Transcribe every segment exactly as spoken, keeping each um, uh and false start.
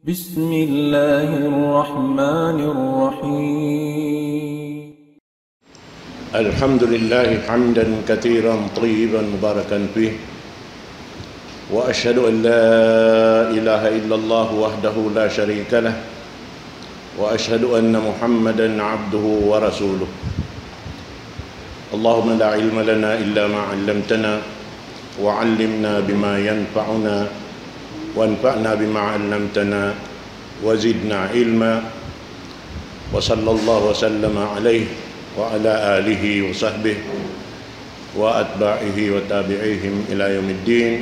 بسم الله الرحمن الرحيم. الحمد لله حمدا كثيرا طيبا مباركا فيه، وأشهد أن لا إله إلا الله وحده لا شريك له، وأشهد أن محمدا عبده ورسوله. اللهم لا علم لنا إلا ما علمتنا، وعلمنا بما ينفعنا، وانفعنا بما علمتنا، وزدنا علما. وصلى الله وسلم عليه وعلى آله وصحبه وأتباعه وتابعيهم إلى يوم الدين.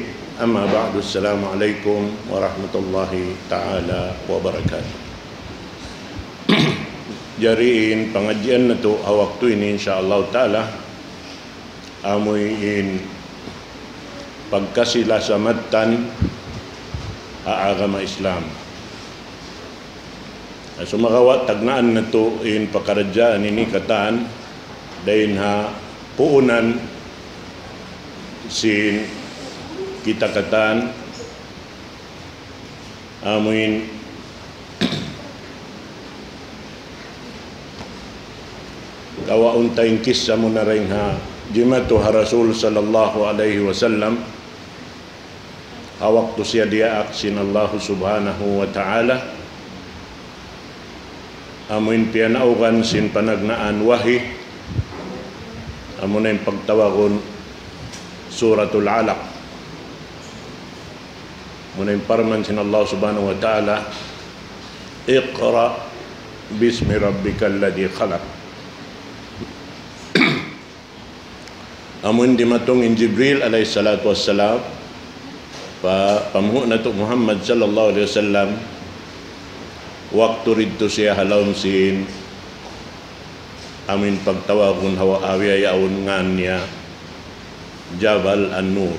أما بعد، السلام عليكم ورحمة الله تعالى وبركاته. Jari in pangadjian natu' ha waktu ini, insya Allah ta'ala, amuin pagkasi-lasamatan ha agama Islam. Sumagawa' tagnaan natu' in pakaradjaan ini katan, dayn ha puunan sin kita katan, amuin kawaun ta in kissa muna dayn ha jimatu ha Rasul sallallahu alayhi wasallam, ha waktu siya diyaak sin Allahu subhanahu wa ta'ala, amuin piyanaugan sin panagnaan wahi, amuna in pagtawagun Suratul Alaq. Amuna in parman sin Allah subhanahu wa ta'ala, اقرأ باسم ربك الذي خلق. Amun dimatung in Jibril alayhi salatu wassalam pa pamuhu' natu' Muhammad sallallahu alayhi wasallam, waktu didtu siya ha lawm sin amun pagtawagun ha biya' yaun ngan niya Jabal An-Nur.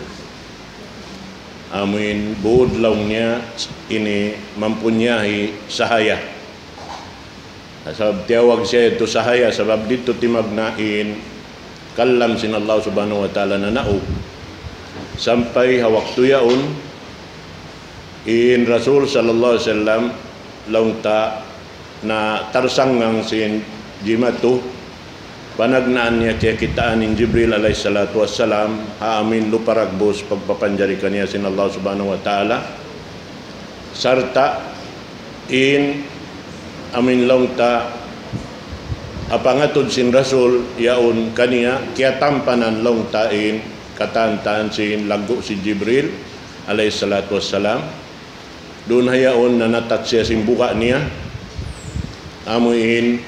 Amun būd laung niya ini mampunyahi sahaya. Sabab tiyawag siya yadtu sahaya, sabab didtu timagna' in kalam sin Allah subhanahu wa ta'ala nanaug. Sampay ha waktu yaun, in Rasul sallallahu alayhi wasallam, laung ta, na tarsanggang sin jimatu, panagnaan niya kiyakitaan in Jibril alayhi salatu wassalam, ha amun lupa dagbus pagpapanjari kaniya sin Allah subhanahu wa ta'ala. Sarta' in amun laung ta ha pangatud sin Rasul yaun kaniya, kiyatampanan laung ta in katantan sin laggu' sin Jibril alayhi salatu wassalam. Duun ha yaun nanatat siya sin buga' niya, amuin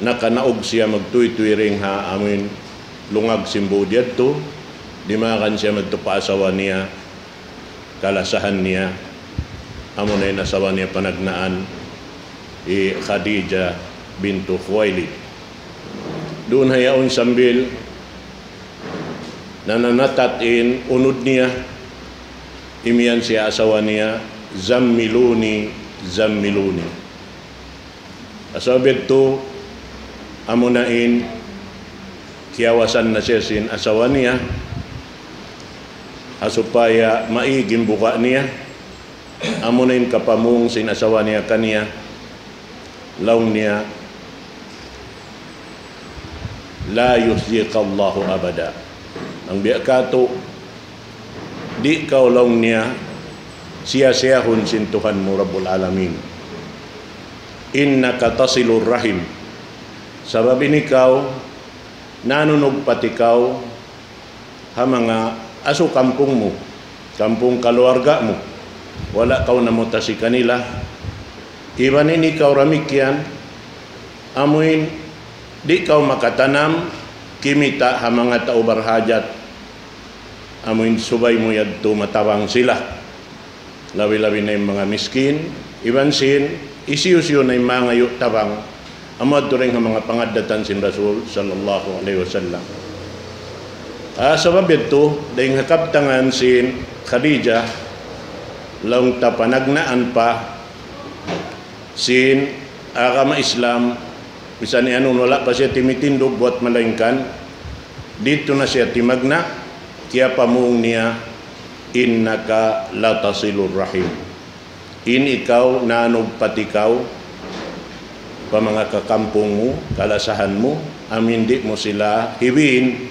nakanaug siya magtuytuy dayn ha amun lungag sin būd yadtu, dimagan siya madtu pa asawa niya, kalasahan niya, amuna in asawa niya panagnaan hi Khadija bintu Khuwailid. Duun ha yaun sambil nananatat in unud niya, imiyan siya asawa niya, زملوني، زملوني. Sabab yadtu, amuna in kiyawasan na siya sin asawa niya, ha supaya maig in buga' niya, amuna in kapamung sin asawa niya kaniya, laung niya, لا يخزيك الله أبدا. Bang biya' katu', di' kaw laung niya siya-siyahun sin Tuhan mu Rabbul Alamin. إنك تصل الرحم. Sabab in ikaw, nanunugpat ikaw ha manga asu kampung mu, kampung kaluarga mu, wala' kaw namutasi kanila. Iban in ikaw damikkiyan, amuin di' kaw makatanam kimita' ha manga tau barhajat, amuin subay mu yadtu matabang sila. Labi-labi na in manga miskin, iban sin hisiyu-siyu na in mangayu' tabang, amu yadtu dayn ha manga pangaddatan sin Rasul sallallahu alayhi wasallam. Ah, sabab yadtu, dayn ha kabtangan sin Khadijah, laung ta panagnaan pa sin agama Islam, misan iyanun wala' pa siya timitindug buwat malaingkan, didtu na siya timagna', kiyapamung niya, إنك لتصل الرحم. In ikaw nanugpat ikaw pa manga kakampung mu, kalasahan mu, amu in di' mu sila hibiin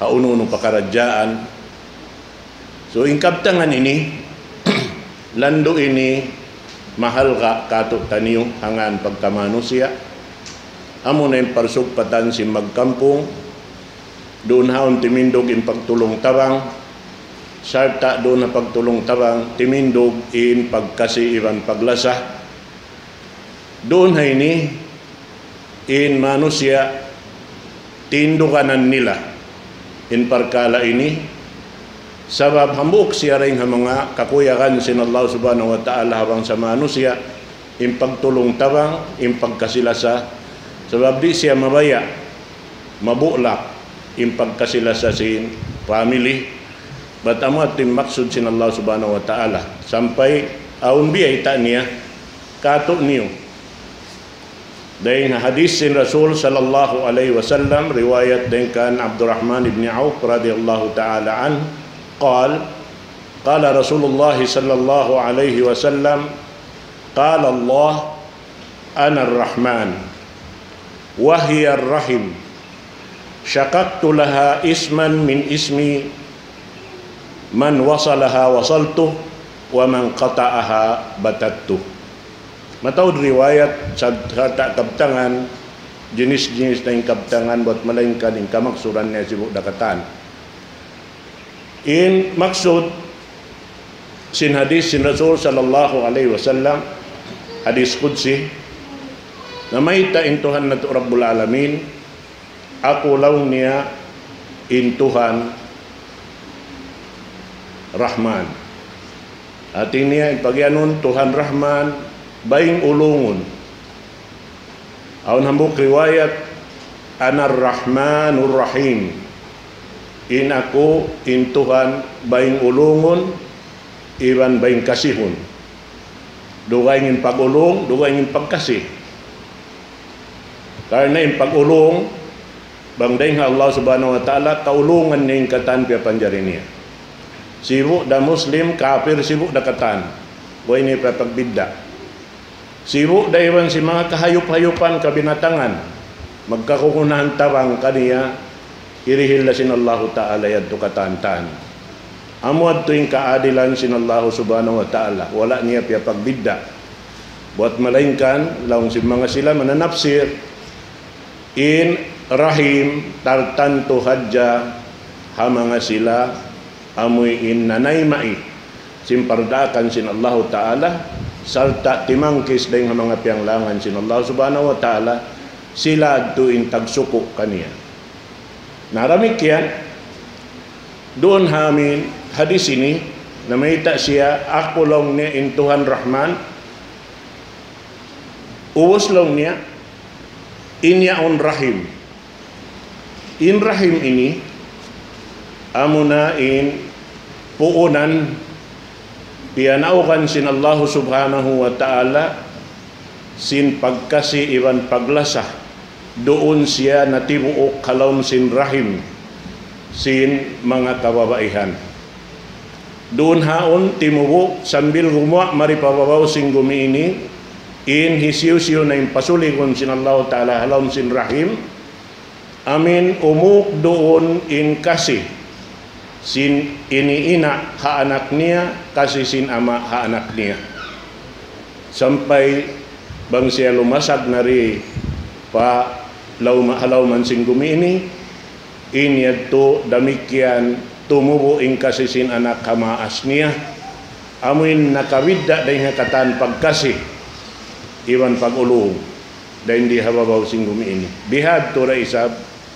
ha unu-unu pakaradjaan. So, in kabtangan ini, landu' ini mahalga' katu'taniyu hangkan pagkamanusiya'. Amu na in parsugpatan sin magkampung, duun haun timindug in pagtulung-tabang, sarta' duun ha pagtulung-tabang, timindug in pagkasi iban paglasa. Duun ha ini, in manusiya' tinduganan nila in parkala' ini, sabab hambuuk siya dayn ha manga kakuyagan sin Allah Subhanahu wa Ta'ala ha bangsa manusiya', in pagtulung-tabang, in pagkasi-lasa, sabab di' siya mabaya', mabulak, in pagkasi-lasa sin family, bat amu in maksud sin Allah Subhanahu wa Ta'ala, sampay awn biyayta' niya katu'niyu. Dayn ha hadith sin Rasul sallallahu alayhi wasallam, riwayat dayn kan Abdurrahman ibn Auf radiyallahu ta'ala anhu, قال: قال رسول الله صلى الله عليه وسلم: قال الله: أنا الرحمن وهي الرحم، شققت لها اسما من اسمي، من وصلها وصلته ومن قطعها بترته. Mataud riwayat, sad-, sarta' kabtangan, jinis-jinis na in kabtangan, bat malaingkan in kamaksuran niya sibu' da katan. In maksud sin hadith sin Rasul sallallahu alayhi wasallam, hadith qudsi, namayta' in Tuhan natu' Rabbul Alamin, aku laung niya in Tuhan Rahman. Hati niya, in pagiyanun Tuhan Rahman, baying ulungun. Awn hambuuk riwayat, أنا الرحمن الرحيم. In aku, in Tuhan, baying ulungun, iban baying kasihun. Dugaing in pag-ulung, dugaing in pagkasi. Karna' in pag-ulung, bang dayn ha Allah Subhanahu wa Ta'ala, kaulungan niya in katan piyapanjari niya. Sibu' da Muslim, kapir, sibu' da katan. Way niya piyapagbidda'. Sibu' da iban sin manga kahayup-hayupan, kabinatangan, magkakukunahan tabang kaniya, hirihil da sin Allahu Ta'ala yadtu katan-katan. Amu yadtu in kaadilan sin Allahu Subhanahu wa Ta'ala, wala' niya piyapagbidda'. Buwat malaingkan, laung sin manga sila mananapsir, in Rahim tartantu hadja ha manga sila amuin nanayma'i sin pardaakan sin Allahu Ta'ala, sarta' timangkis dayn ha manga piyanglangan sin Allah Subhanahu wa Ta'ala, sila yadtu in tagsuku' kaniya. Na damikkiyan, duun ha amin hadith ini, namayta' siya, aku laung niya in Tuhan Rahman, ubus laung niya, in yaun Rahim. In Rahim ini, amuna in puunan piyanaugan sin Allahu Subhanahu wa Ta'ala sin pagkasi iban paglasa. Duun siya natibuuk ha lawm sin rahim sin manga kababaihan. Duun haun timubu' sambil gumuwa' mari pa babaw sin gumi ini, in hisiyu-siyu na in pasuligun sin Allahu Ta'ala ha lawm sin rahim, amin umuk duun in kasi sin ini ina' ha anak niya, kasi sin ama' ha anak niya. Sampay bang siya lumasag na di pa lawma-, ha lawman sin gumi ini, in yadtu damikkiyan tumubu' in kasi sin anak ha maas niya. Amuin nakabidda' dayn ha katan pagkasi iban pag-ulung dayn di ha babaw sin gumi ini. Bihadtu da isab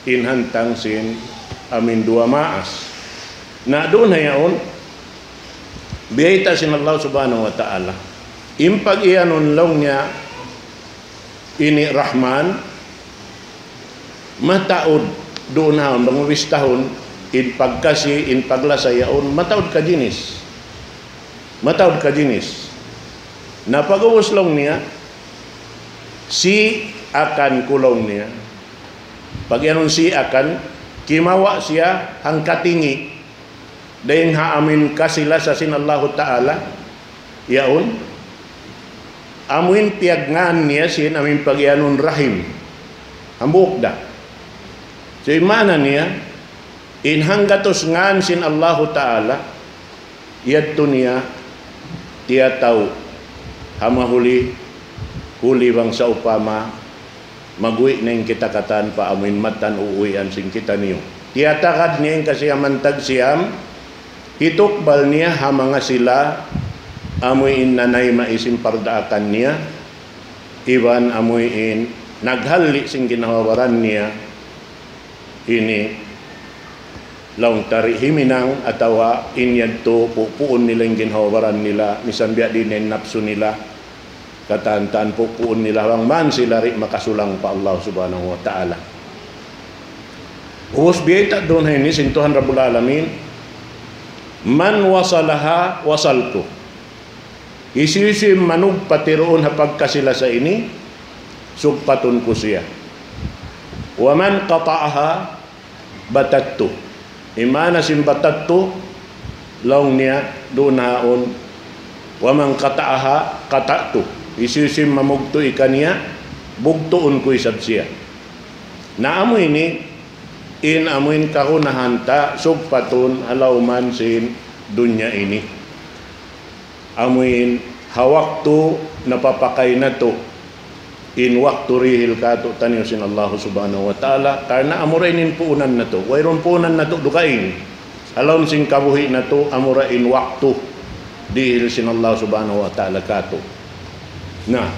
in hantang sin amin duwa maas. Na duun ha yaun, biyayta' sin Allah Subhanahu wa Ta'ala. In pag-iyanun laung niya ini Rahman, mataud duun haun, bang mu bistahun, in pagkasi, in paglasa yaun, mataud ka jinis. Mataud ka jinis. Na pag'ubus laung niya, si akan ku laung niya. Pag-iyanun si akan, kimawa' siya hangkatingi' dayn ha amin kasi-lasa sin Allahu Ta'ala, yaun, Amuin piyagngan niya sin amuin pagiyanun rahim. Hambuuk da. So, in maana niya, in hanggatus ngan sin Allahu Ta'ala, yadtu niya tiyatau ha mahuli, huli bang sawpama, magwi' na in kita katan pa amuin mattan uwian sin kitaniyu. Tiyatagad niya in kasiyaman tagsiyam, hitukbal niya ha manga sila amuin nanayma' sin pardaakan niya, iban amuin naghalli' sin ginhawa-baran niya, ini laung ta di' himinang atawa in yadtu pupuun nila in ginhawa-baran nila, misan biya' diin in napsu nila, katan-katan pupuun nila bang man sila di' makasulang pa Allah Subhanahu wa Ta'ala. Ubus biyayta' duun ha ini sin Tuhan Rabbul Alamin, "Man wasalaha wasaltu." Hisiyu-siyu in manugpati duun ha pagkasi-lasa ini, sugpatun ku siya. "Wa man qata'aha batattu." In maana sin batattu, laung niya duun ha yaun, "Wa man qata'aha qata'tu." Hisiyu-siyu in mamugtu'i kaniya, bugtuun ku isab siya. Na amu ini, in amuin kagunahan ta sugpatun ha lawm sin dunya ini. Amuin ha waktu napapakay natu', in waktu dihil kātu'niyu sin Allah Subhanahu wa Ta'ala, karna' amura ini in puunan natu'. Wayruun puunan natu' dugaing. Ha lawm sin kabuhi' natu', amura in waktu dihil sin Allah Subhanahu wa Ta'ala kātu'. Na,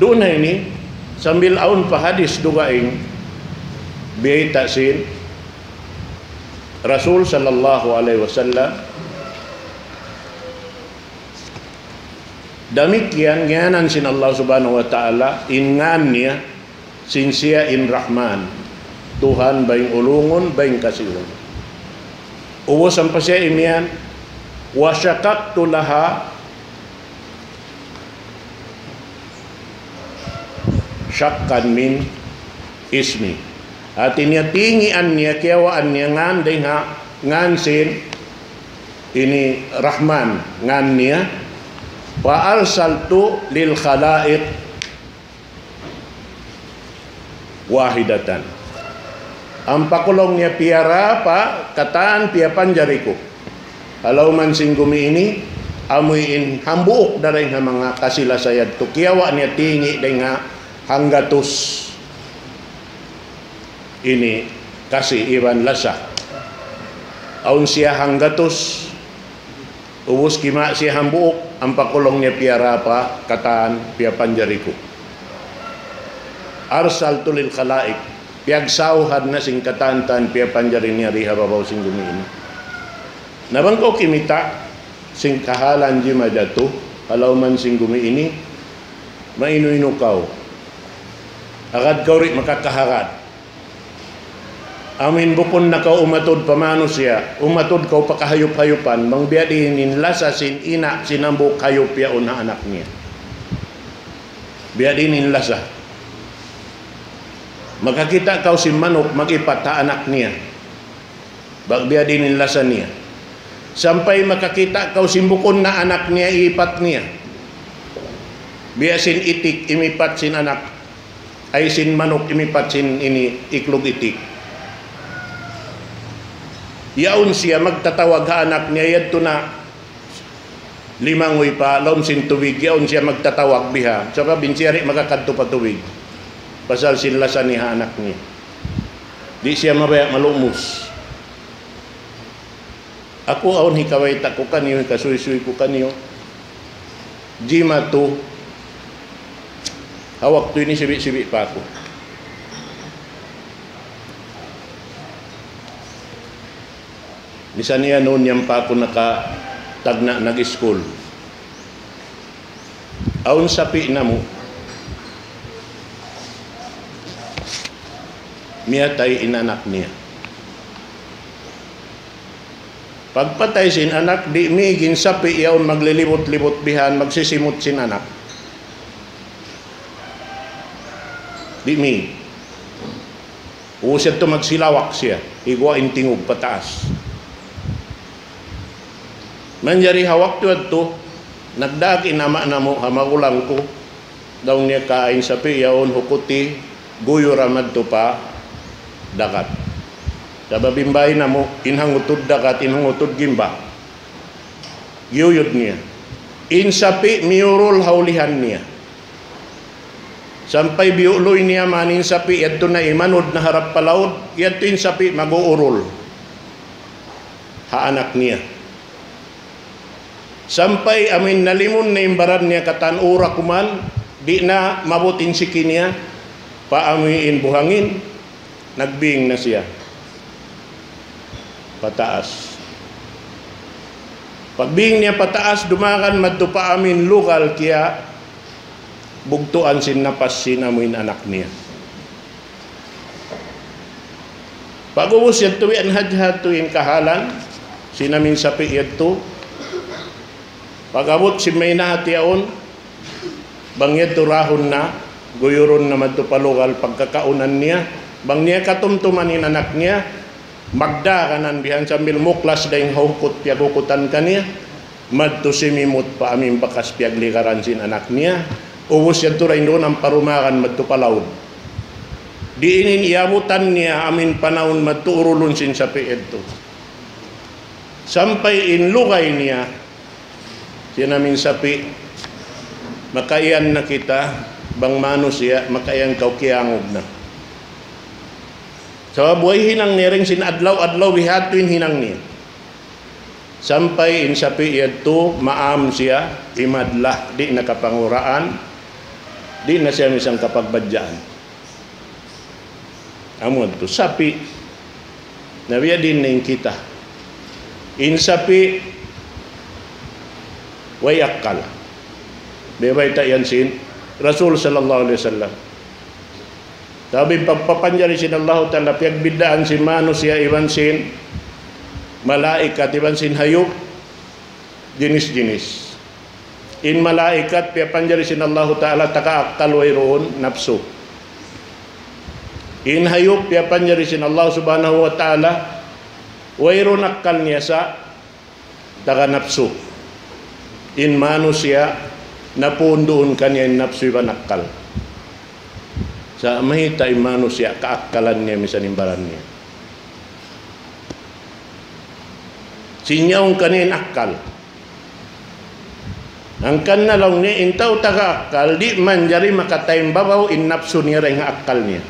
duun ha ini, sambil awn pa hadis dugaing, biyayta' sin Rasul sallallahu alayhi wasallam, damikkiyan ngiyanan sin Allah Subhanahu wa Ta'ala in ngan niya, sin siya in Rahman, Tuhan bayng ulungun, bayng kasihun. Ubus ampa siya imiyan, "Wa shaqaqtu laha shaqqan min ismi." Hāti niya tingian niya, kiyawaan niya ngan dayn ha ngan sin ini Rahman, ngan niya. "Fa arsaltu lil khalaiq wahidatan." Ampa ku laung niya piyarā pa katan piyapanjari ku. Ha lawm sin gumi ini, amuin hambuuk dayn ha manga kasi-lasa yadtu. Kiyawa' niya tingi' dayn ha hanggatus ini kasi iban lasa. Awn siya hanggatus, ubus kima' siya hambuuk, ampa ku laung niya piyarā pa katan piyapanjari ku. Arsaltu lil khalaiq. Piyagsawhan na sin katan-katan piyapanjari niya di ha babaw sin gumi ini. Na bang kaw kimita' sin kahalan jimatu ha lawm sin gumi ini, mainu-inu kaw. Agad kaw di' makakahagad. Amuin bukun na kaw umatud pa manusiya', umatud kaw pa kahayup-hayupan, bang biya' diin in lasa sin ina' sin hambuuk hayup yaun ha anak niya. Biya' diin in lasa. Makakita' kaw sin manuk mag-ipat ha anak niya. Bang biya' diin in lasa niya. Sampay makakita' kaw sin bukun na anak niya, ipat niya. Biya' sin itik imipat sin anak. Ay sin manuk imipat sin ini iklug itik. Yaun siya magtatawag ha anak niya, yadtu na limanguy pa lawm sin tubig, yaun siya magtatawag biha. Sabab in siya di' makakadtu pa tubig. Pasal sin lasa niya ha anak niya. Di' siya mabaya' malumus. Aku awn hikabayta' ku kaniyu, hikasuysuy ku kaniyu. Jimatu, ha waktu ini sibi'-sibi' pa aku. Misan iyanun yan pa aku nakatagna' nag-iskul. Awn sapi' namu'. Miyatay in anak niya. Pagpatay sin anak, di' mīg in sapi' yaun maglilibut-libut bihan, magsisimut sin anak. Di' mīg. Ubus yadtu magsilawak siya, higuwa' in tingug pataas. Manjari ha waktu yadtu, Nagdaak in ama' namu' ha magulang ku, laung niya, ka in sapi' yaun hukuti, guyura madtu pa dagat. Sabab in bāy namu', in hangutud dagat, in hangutud gimba. Giyuyud niya. In sapi' miyurul ha ulihan niya. Sampay biyuluy niya man in sapi', yadtu na imanud na harap pa laud, yadtu in sapi' mag-uurul ha anak niya. Sampay amuin nalimun na in baran niya katan ura kuman, di' na maabut in siki niya, pa amuin buhangin, nagbing na siya pataas. Pagbing niya pataas, dumagan madtu pa amuin lugal kiya bugtuan sin napas sin amuin anak niya. Pag-ubus yadtu, yan hadja tu in kahalan sin amuin sapi' yadtu. Pag-abut sin maynaat yaun, bang yadtu rahun na, guyurun na madtu pa lugal pagkakaunan niya, bang niya katumtuman in anak niya, magda kanan bihan sambil muklas dayn ha hukut piyaghukutan kaniya, madtu simimut pa amuin bakas piyagligaran sin anak niya, ubus yadtu dayn duun ampa dumagan madtu pa laud. Diin in iyabutan niya amuin panahun madtu urulun sin sapi' yadtu. Sampay in lugay niya, sin amuin sapi', makaiyan na kita, bang manusiya', makaiyan kaw kiyangug na. Sabab way hinang niya dayn sin adlaw-adlaw bihadtu in hinang niya. Sampay in sapi' yadtu maam siya, imadlah, di' na kapanguraan, di' na siya misan kapagbadjaan. Amu yadtu, sapi'. Na biya' diin na in kita. In sapi', way akkal. Biya' bayta' yan sin Rasul sallallahu alayhi wasallam. Sabab pagpapanjari sin Allahu Ta'ala, piyagbiddaan sin manusiya' iban sin malaikat iban sin hayup, jinis-jinis. In malaikat piyapanjari sin Allahu Ta'ala taga akkal, wayruun napsu. In hayup piyapanjari sin Allah Subhanahu wa Ta'ala, wayruun akkal niya sa' taga napsu. In manusiya', napunduun kaniya in napsu iban akkal. Sa' mayta' in manusiya' kaakkalan niya misan in baran niya. Sin yaun kaniya in akkal. Hangkan na laung niya in tau taga akkal, di' manjari makataimbabaw in napsu niya dayn ha akkal niya.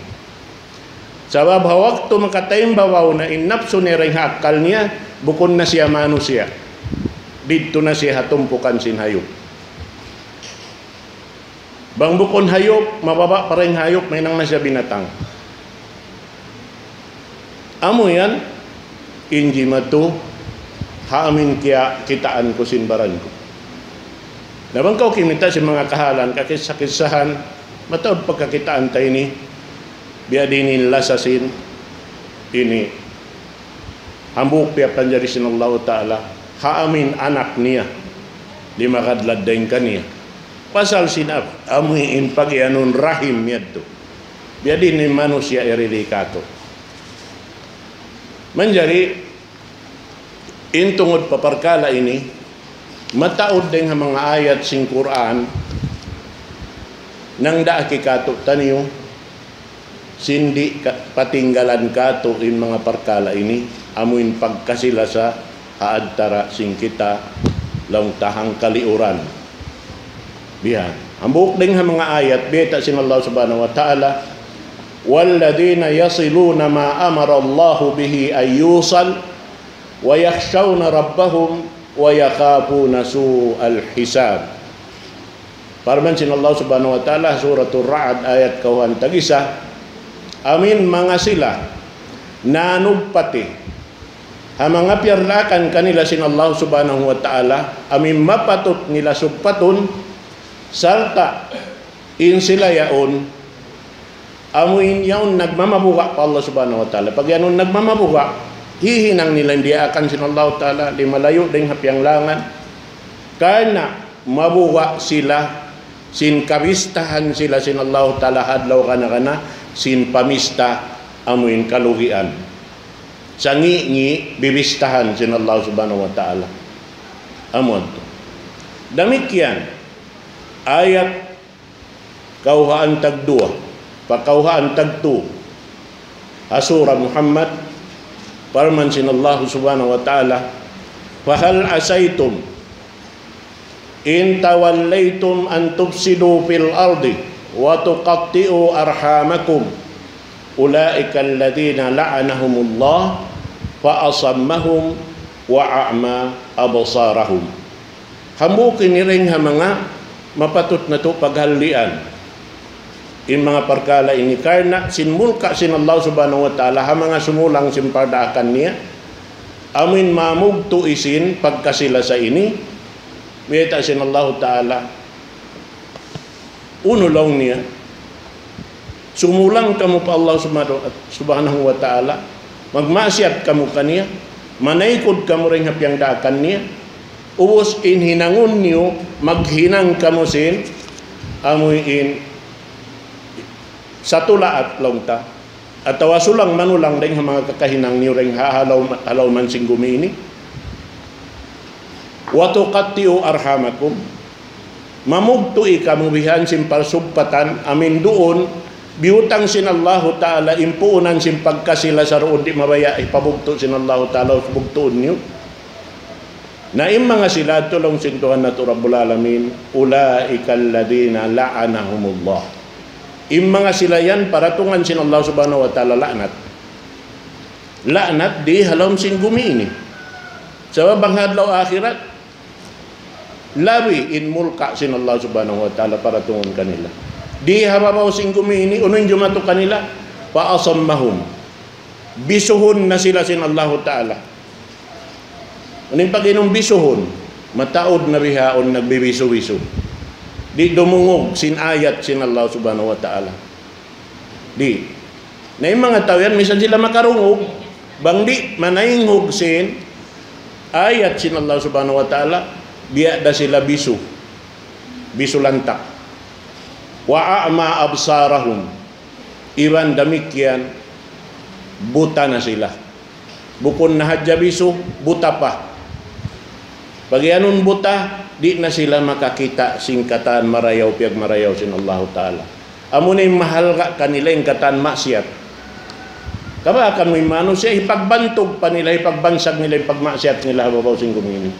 Sabab ha waktu makataimbabaw na in napsu niya dayn ha akkal niya, bukun na siya manusiya'. Didtu na siya ha tumpukan sin hayup. Bang bukun hayup, mababa' pa dayn ha hayup, mahinang na siya binatang. Amu yan, in jimatu, ha amuin kiyakitaan ku sin baran ku. Na bang kaw kimita' sin manga kahalan, kakissa-kissahan, mataud pagkakitaan ta ini, biya' diin in lasa sin ini. Hambuuk piyapanjari sin Allahu Ta'ala ha amuin anak niya, limagad-lad dayn kaniya. Pasal sin ab-, amuin pagiyanun rahim yadtu. Biya' diin in manusiya' yari di katu'. Manjari, in tungud pa parkala' ini, mataud dayn ha manga ayat sin Qur'an, nangdaak katu' taniyu, sin di' ka-, patinggalan katu' in manga parkala' ini, amuin pagkasi-lasa ha antara' sin kita laung ta hangkaliuran. Biya'. Hambuuk dayn ha manga ayat, bayta' sin Allah Subhanahu wa Ta'ala, والذين يصلون ما أمر الله به أن يوصل ويخشون ربهم ويخافون سوء الحساب. Parman sin Allah Subhanahu wa Ta'ala, Suratul Ra'd, ayat kawhaan tag-isa, amuin manga sila nanugpati ha manga piyardaakan kanila sin Allah Subhanahu wa Ta'ala, amuin mapatut nila sugpatun, sarta' in sila yaun, amuin yaun nagmamabuga' pa Allah Subhanahu wa Ta'ala. Pag yaun nagmamabuga', hihinang nila in diyaakan sin Allah Ta'ala, limalayu' dayn ha piyanglangan. Karna' mabuga' sila, sin kabistahan sila sin Allah Ta'ala ha adlaw kana-kana, sin pamista amuin kalugian. Sangi'-ngi' bibistahan sin Allah Subhanahu wa Ta'ala. Amu yadtu. Damikkiyan, ayat kawhaan tagduwa, pa kawhaan tagtu, ha Surah Muhammad, parman sin Allah Subhanahu wa Ta'ala, فهل عسيتم إن توليتم أن تفسدوا في الأرض وتقطعوا أرحامكم أولئك الذين لعنهم الله فأصمهم وأعمى أبصارهم. Hambuuk ini dayn ha manga mapatut natu' paghalian in manga parkala' ini, karna' sin mulka' sin Allah Subhanahu wa Ta'ala ha manga sumulang sin pardaakan niya, amuin mamugtu' sin pagkasi-lasa ini, bayta' sin Allah Ta'ala, unu laung niya, sumulang kamu pa Allah Subhanahu Subhanahu wa Ta'ala, magmaksiyat kamu kaniya, manaykud kamu dayn ha piyangdaakan niya, ubus in hinangun niyu, maghinang kamu sin, amuin satulaat laung ta, atawa sulang-manulang dayn ha manga kakahinang niyu dayn ha halaum-, halawman sin gumi ini. وتقطعوا أرحامكم. Mamugtu' kamu bihan sin parsugpatan, amuin duun, biyutang sin Allahu Ta'ala, in puunan sin pagkasi-lasa duun di' mabaya' hipabugtu' sin Allahu Ta'ala, bugtuun niyu. Na in manga sila, laung sin Tuhan natu' Rabbul Alamin, أولئك الذين لعنهم الله. In manga sila yan, paratungan sin Allah Subhanahu wa Ta'ala la'nat. La'nat di ha lawm sin gumi ini. Sabab bang ha adlaw akhirat, labi in mulka' sin Allah Subhanahu wa Ta'ala paratungun kanila. Di ha babaw sin gumi ini, unu in jumatu kanila, فأصمهم. Bisuhun na sila sin Allahu Ta'ala. Unu in pag-iyanun bisuhun, mataud na bihaun nagbibisu-bisu. Di' dumungug sin ayat sin Allah Subhanahu wa Ta'ala. Di'. Na in manga tau yan, misan sila makarungug, bang di' manaynghug sin ayat sin Allah Subhanahu wa Ta'ala, biya' da sila bisu. Bisu lantak. وأعمى أبصارهم. Iban damikkiyan, buta na sila. Bukun na hadja bisu, buta pa. Pag-iyanun buta, di' na sila makakita' sin katan marayaw, piyagmarayaw sin Allahu Ta'ala. Amuna in mahalga' kanila in katan maksiyat. Kabaakan mu in manusiya', hipagbantug pa nila, hipagbansag nila in pagmaksiyat nila ha babaw sin gumi ini.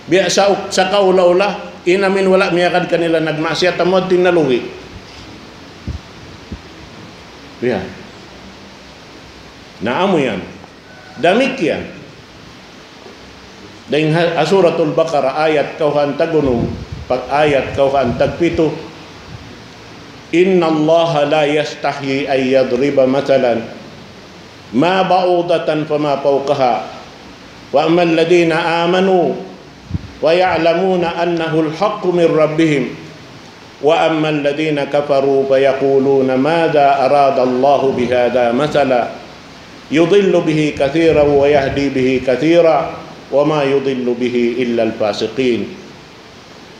Biya' sa, sa kaula-ula, in amuin wala' miyagad kanila nagmaksiyat, amu in nalugi. Biya'. Na amu yan. Damikkiyan. Dayn ha, ha Suratul Baqarah, ayat kawhaan tagunum, pag ayat kawhaan tagpitu, إن الله لا يستحيي أن يضرب مثلا ما بعوضة فما فوقها، فأما الذين آمنوا فيعلمون أنه الحق من ربهم، وأما الذين كفروا فيقولون ماذا أراد الله بهذا مثلا يضل به كثيرا ويهدي به كثيرا وما يضل به إلا الفاسقين.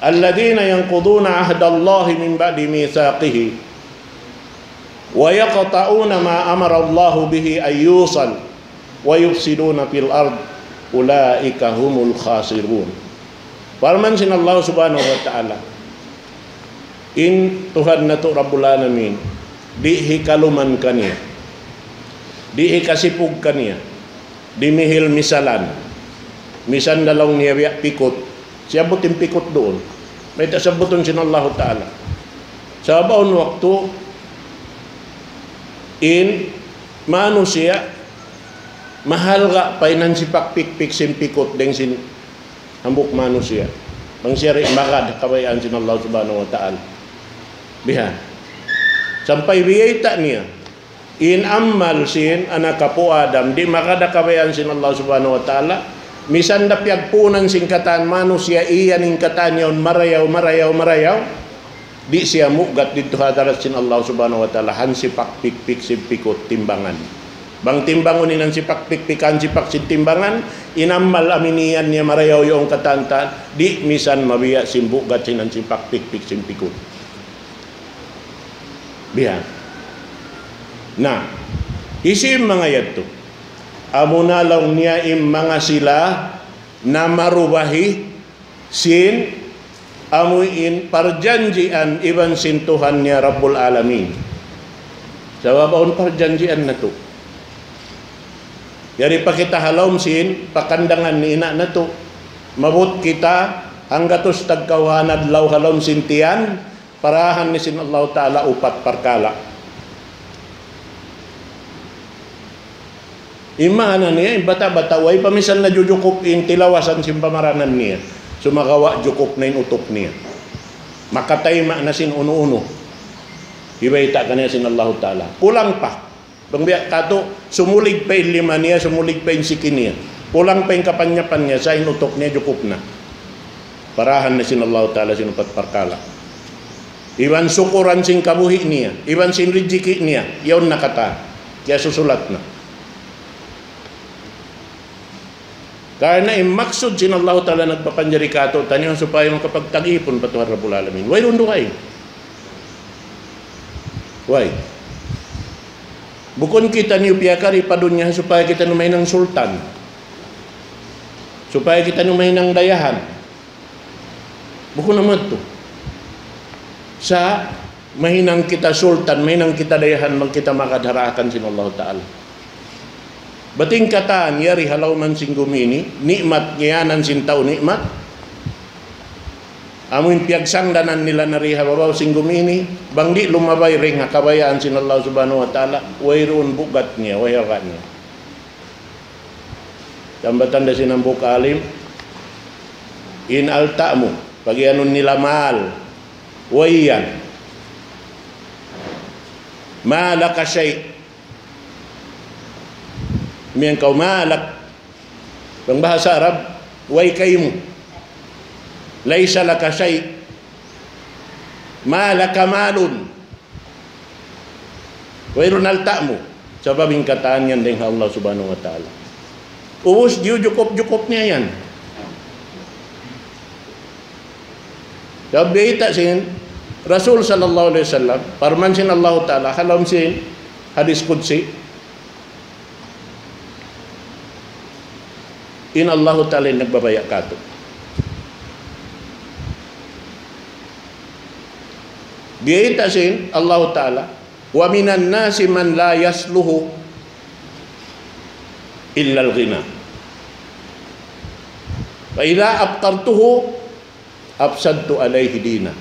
الذين ينقضون عهد الله من بعد ميثاقه ويقطعون ما أمر الله به أن يوصل ويفسدون في الأرض أولئك هم الخاسرون. Parman sin Allah Subhanahu wa Ta'ala, in Tuhan natu' Rabbul Alamin, di' hikaluman kaniya, di' hikasipug kaniya, dimihil misalan. Misan da laung niya biya' pikut. Siyabbut in pikut duun. Mayta' siyabbutun sin Allahu Ta'ala? Sabab awn waktu in manusiya' mahalga' pa in hansipak pikpik sin pikut dayn sin hambuuk manusiya'. Bang siya di' magad ha kabayaan sin Allah Subhanahu wa Ta'ala. Bihan. Sampay biyayta' niya in amal sin anak apu' Adam, di' magad ha kabayaan sin Allah Subhanahu wa Ta'ala, misan da piyagpuunan sin katan manusiya', iyan in katan yaun marayaw, marayaw, marayaw, di' siya mugat didtu ha hadarat sin Allah Subhanahu wa Ta'ala, hansipak pikpik sin pikut timbangan. Bang timbangun in hansipak pikpik, hansipak sin timbangan, in amal amu in iyan niya marayaw yaun katan-katan, di' misan mabiya' sin bugat sin hansipak pikpik sin pikut. Biya'. Na, hisiyu in manga yadtu? Amuna laung niya in manga sila na marubahi sin amuin parjanjian iban sin Tuhan niya Rabbul Alamin. Sabab awn parjanjian natu'. Yari pa kita ha lawm sin pakandangan ni ina' natu'. Maabut kita hanggatus tagkawhaan adlaw ha lawm sin tiyan, parahan ni sin Allahu Ta'ala upat parkala'. In maana niya, in bata'-bata', way pa misan najujukup in tilawasan sin pamaranan niya. Sumagawa' jukup na in utuk niya. Makatayma' na sin unu-unu. Hibayta' kaniya sin Allahu Ta'ala. Kulang pa. Bang biya' katu', sumulig pa in lima niya, sumulig pa in siki niya. Kulang pa in kapanyapan niya, sa' in utuk niya jukup na. Parahan na sin Allahu Ta'ala sin upat parkala'. Iban sukuran sin kabuhi' niya, iban sin rijiki' niya, yaun na katan. Kiyasusulat na. Karna' in maksud sin Allahu Ta'ala nagpapanjari kātu'niyu supaya makapagtag-ipun pa Tuhan Rabbul Alamin. Wayruun dugaing. Way. Bukun kitaniyu piyakari pa dunya supaya kitaniyu mahinang sultan. Supaya kitaniyu mahinang dayahan. Bukun amu yadtu. Sa' mahinang kita sultan, mahinang kita dayahan, bang kita magad ha daakan sin Allahu Ta'ala. Bat in katan yari ha lawm sin gumi ini, ni'mat, ngiyanan sin tau ni'mat. Amu in piyagsangdanan nila na di ha babaw sin gumi ini, bang di' lumabay dayn ha kabayaan sin Allah Subhanahu wa Ta'ala, wayruun bugat niya, way harga niya. Tambatan da sin hambuuk alim, in alta' mu, pagiyanun nila mal, way yan. ما لك شيء. Imiyan kaw ما لك. Bang bahasa Arab, way kaymu. ليس لك شيء. ما لك مال. Wayruun alta' mu. Sabab in katan yan dayn ha Allah Subhanahu wa Ta'ala. Ubus, diyujukup-jukup niya yan. Sabab bayta' sin Rasul sallallahu alayhi wasallam, parman sin Allahu Ta'ala, ha lawm sin hadis qudsi, in Allahu Ta'ala in nagbabaya' kātu'. Bayta' sin Allahu Ta'ala, ومن الناس من لا يصلح إلا الغنى فإذا أفقرته أفسدت عليه دينه.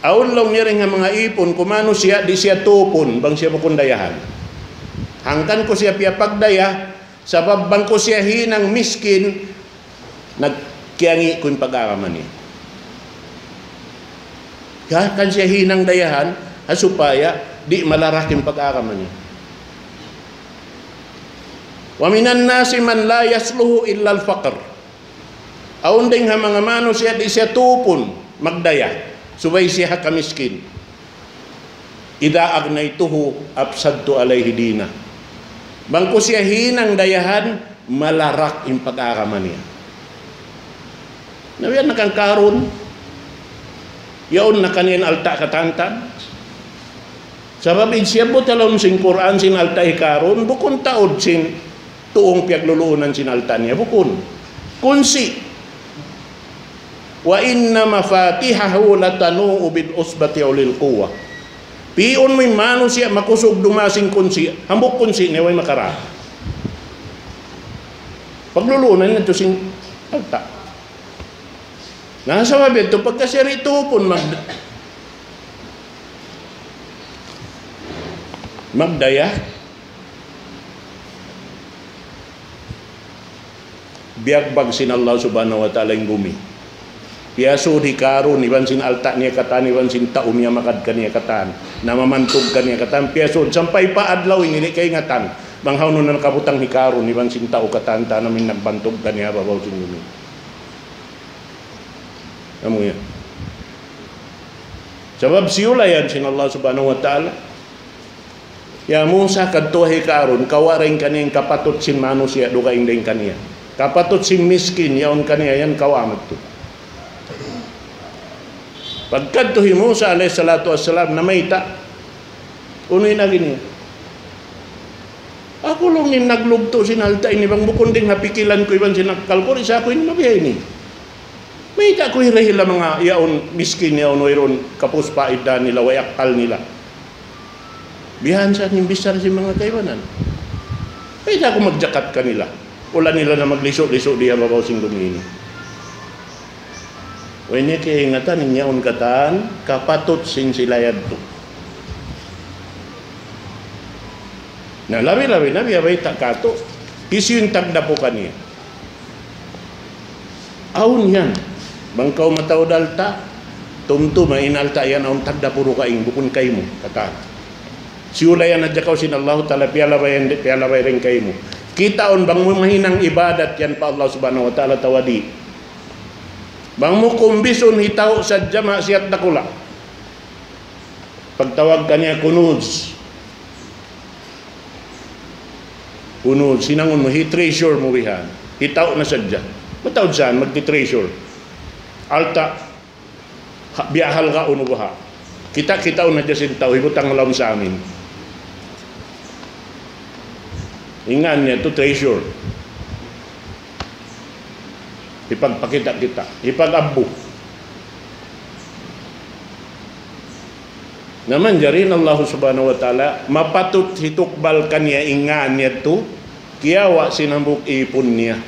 Awn laung niya dayn ha manga īpun ku manusiya' di' siya tupun bang siya bukun dayahan. Hangkan ku siya piyapagdaya, sabab bang ku siya hinang miskin, nagkiyangi' ku in pag-agama niya. Hangkan siya hinang dayahan, ha supaya di' malarak in pag-agama niya. ومن الناس من لا يصلح إلا الفقر. Awn dayn ha manga manusiya' di' siya tupun magdaya, subay siya ha kamiskin. إذا أغنيته أفسدت عليه دينه. Bang ku siya hinang dayahan, malarak in pag-agama niya. Na biya' na kan Karun, yaun na kaniya in alta' katantan. Sabab in siyabbut ha lawm sin Qur'an sin alta' hi Karun, bukun taud sin tuung piyagluluunan sin alta' niya, bukun. Kunsi'. وإن مفاتحه لتنوء بالعصبة أولي القوة. Pi'un mu in manusiya' makusug dumaas sin kunsi', hambuuk kunsi' niya way makara. Pagluluunan niya tuud sin alta'. Na sabab yadtu pagka siya di' tupun mag-, magdaya, biyagbag sin Allah Subhanahu wa Ta'ala in gumi. Piyasud hi Karun, iban sin alta' niya katan, iban sin tau miyamagad kaniya katan, namamantug kaniya katan, piyasud, sampay pa adlaw ini di' kaingatan bang hawnu na nakabutang hi Karun, iban sin tau katan, tana amin nagbantug kaniya ha babaw sin gumi. Amu yan. Sabab siyulayan sin Allah Subhanahu wa Ta'ala. Ya Musa, kadtuha hi Karun, kawa' dayn kaniya in kapatut sin manusiya' dugaing dayn kaniya. Kapatut sin miskin, yaun kaniya yan, kawa' madtu. Pagkadtu hi Musa alayhi salatu wassalam, namayta', unu in agi niya? Aku Kulung in naglugtu' sin alta' ini bang bukun dayng ha pikilan ku iban sin akkal ku, di' sa aku ini mabiya' ini. Mayta' ku hirihil ha manga yaun miskin yaun wayruun kapus paida nila, way akkal nila. Bihan sa in bichara sin manga kaibanan. Mayta' aku magjakat kanila. Wala' nila na maglisu'-lisu' di ha babaw sin gumi ini. Way niya kaingatan in yaun katan, kapatut sin sila yadtu. Na labi-labi na biya' bayta' katu', hisiyu in tagdapu kaniya. Awn yan. Bang kaw mataud alta', tumtuma in alta' yan awn tagdapu dugaing, bukun kaymu, katan. Siyulayan hadja kaw sin Allahu Ta'ala, piyalabay yan, piyalabay dayn kaymu. Kitaun bang mu mahinang ibadat yan pa Allah Subhanahu wa Ta'ala atawa di'. Bang mu kumbisun hitaw sadja maksiyat dakula'. Pagtawag kaniya kunuz. Kunuz, hinangun mu, hi-treasure mu bihan. Hitaw na sadja. Mataud saan, magti-treasure. Alta', ha, biya' halga' unu baha'. Kita', kitaun na hadja sin tau, hibutang ha lawm samin. In ngan niya tu treasure. Hipagpakita'-kita', hipag-abbu. Na manjari in Allah Subhanahu wa Ta'ala, mapatut hitukbal kaniya in ngan niya tu, kiyawa' sin hambuuk ipun niya.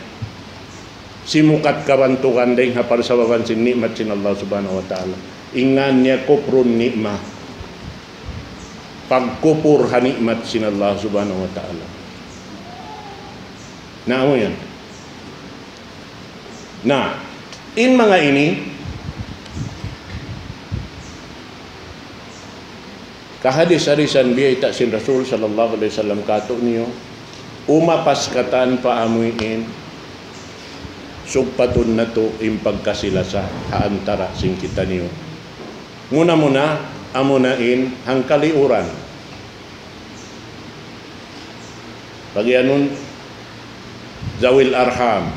Simukat kabantugan dayng ha parsababan sin ni'mat sin Allah Subhanahu wa Ta'ala. In ngan niya kufrun ni'mah. Pagkupur ha ni'mat sin Allah Subhanahu wa Ta'ala. Na, amu yan. Na, in manga ini, kahadis-hadisan biyayta' sin Rasul sallallahu alayhi wasallam kātu'niyu, umapas katan pa amuin, sugpatun natu' in pagkasi-lasa ha antara' sin kitaniyu. Muna-muna, amuna in hangkaliuran. Pagiyanun, zawil arham,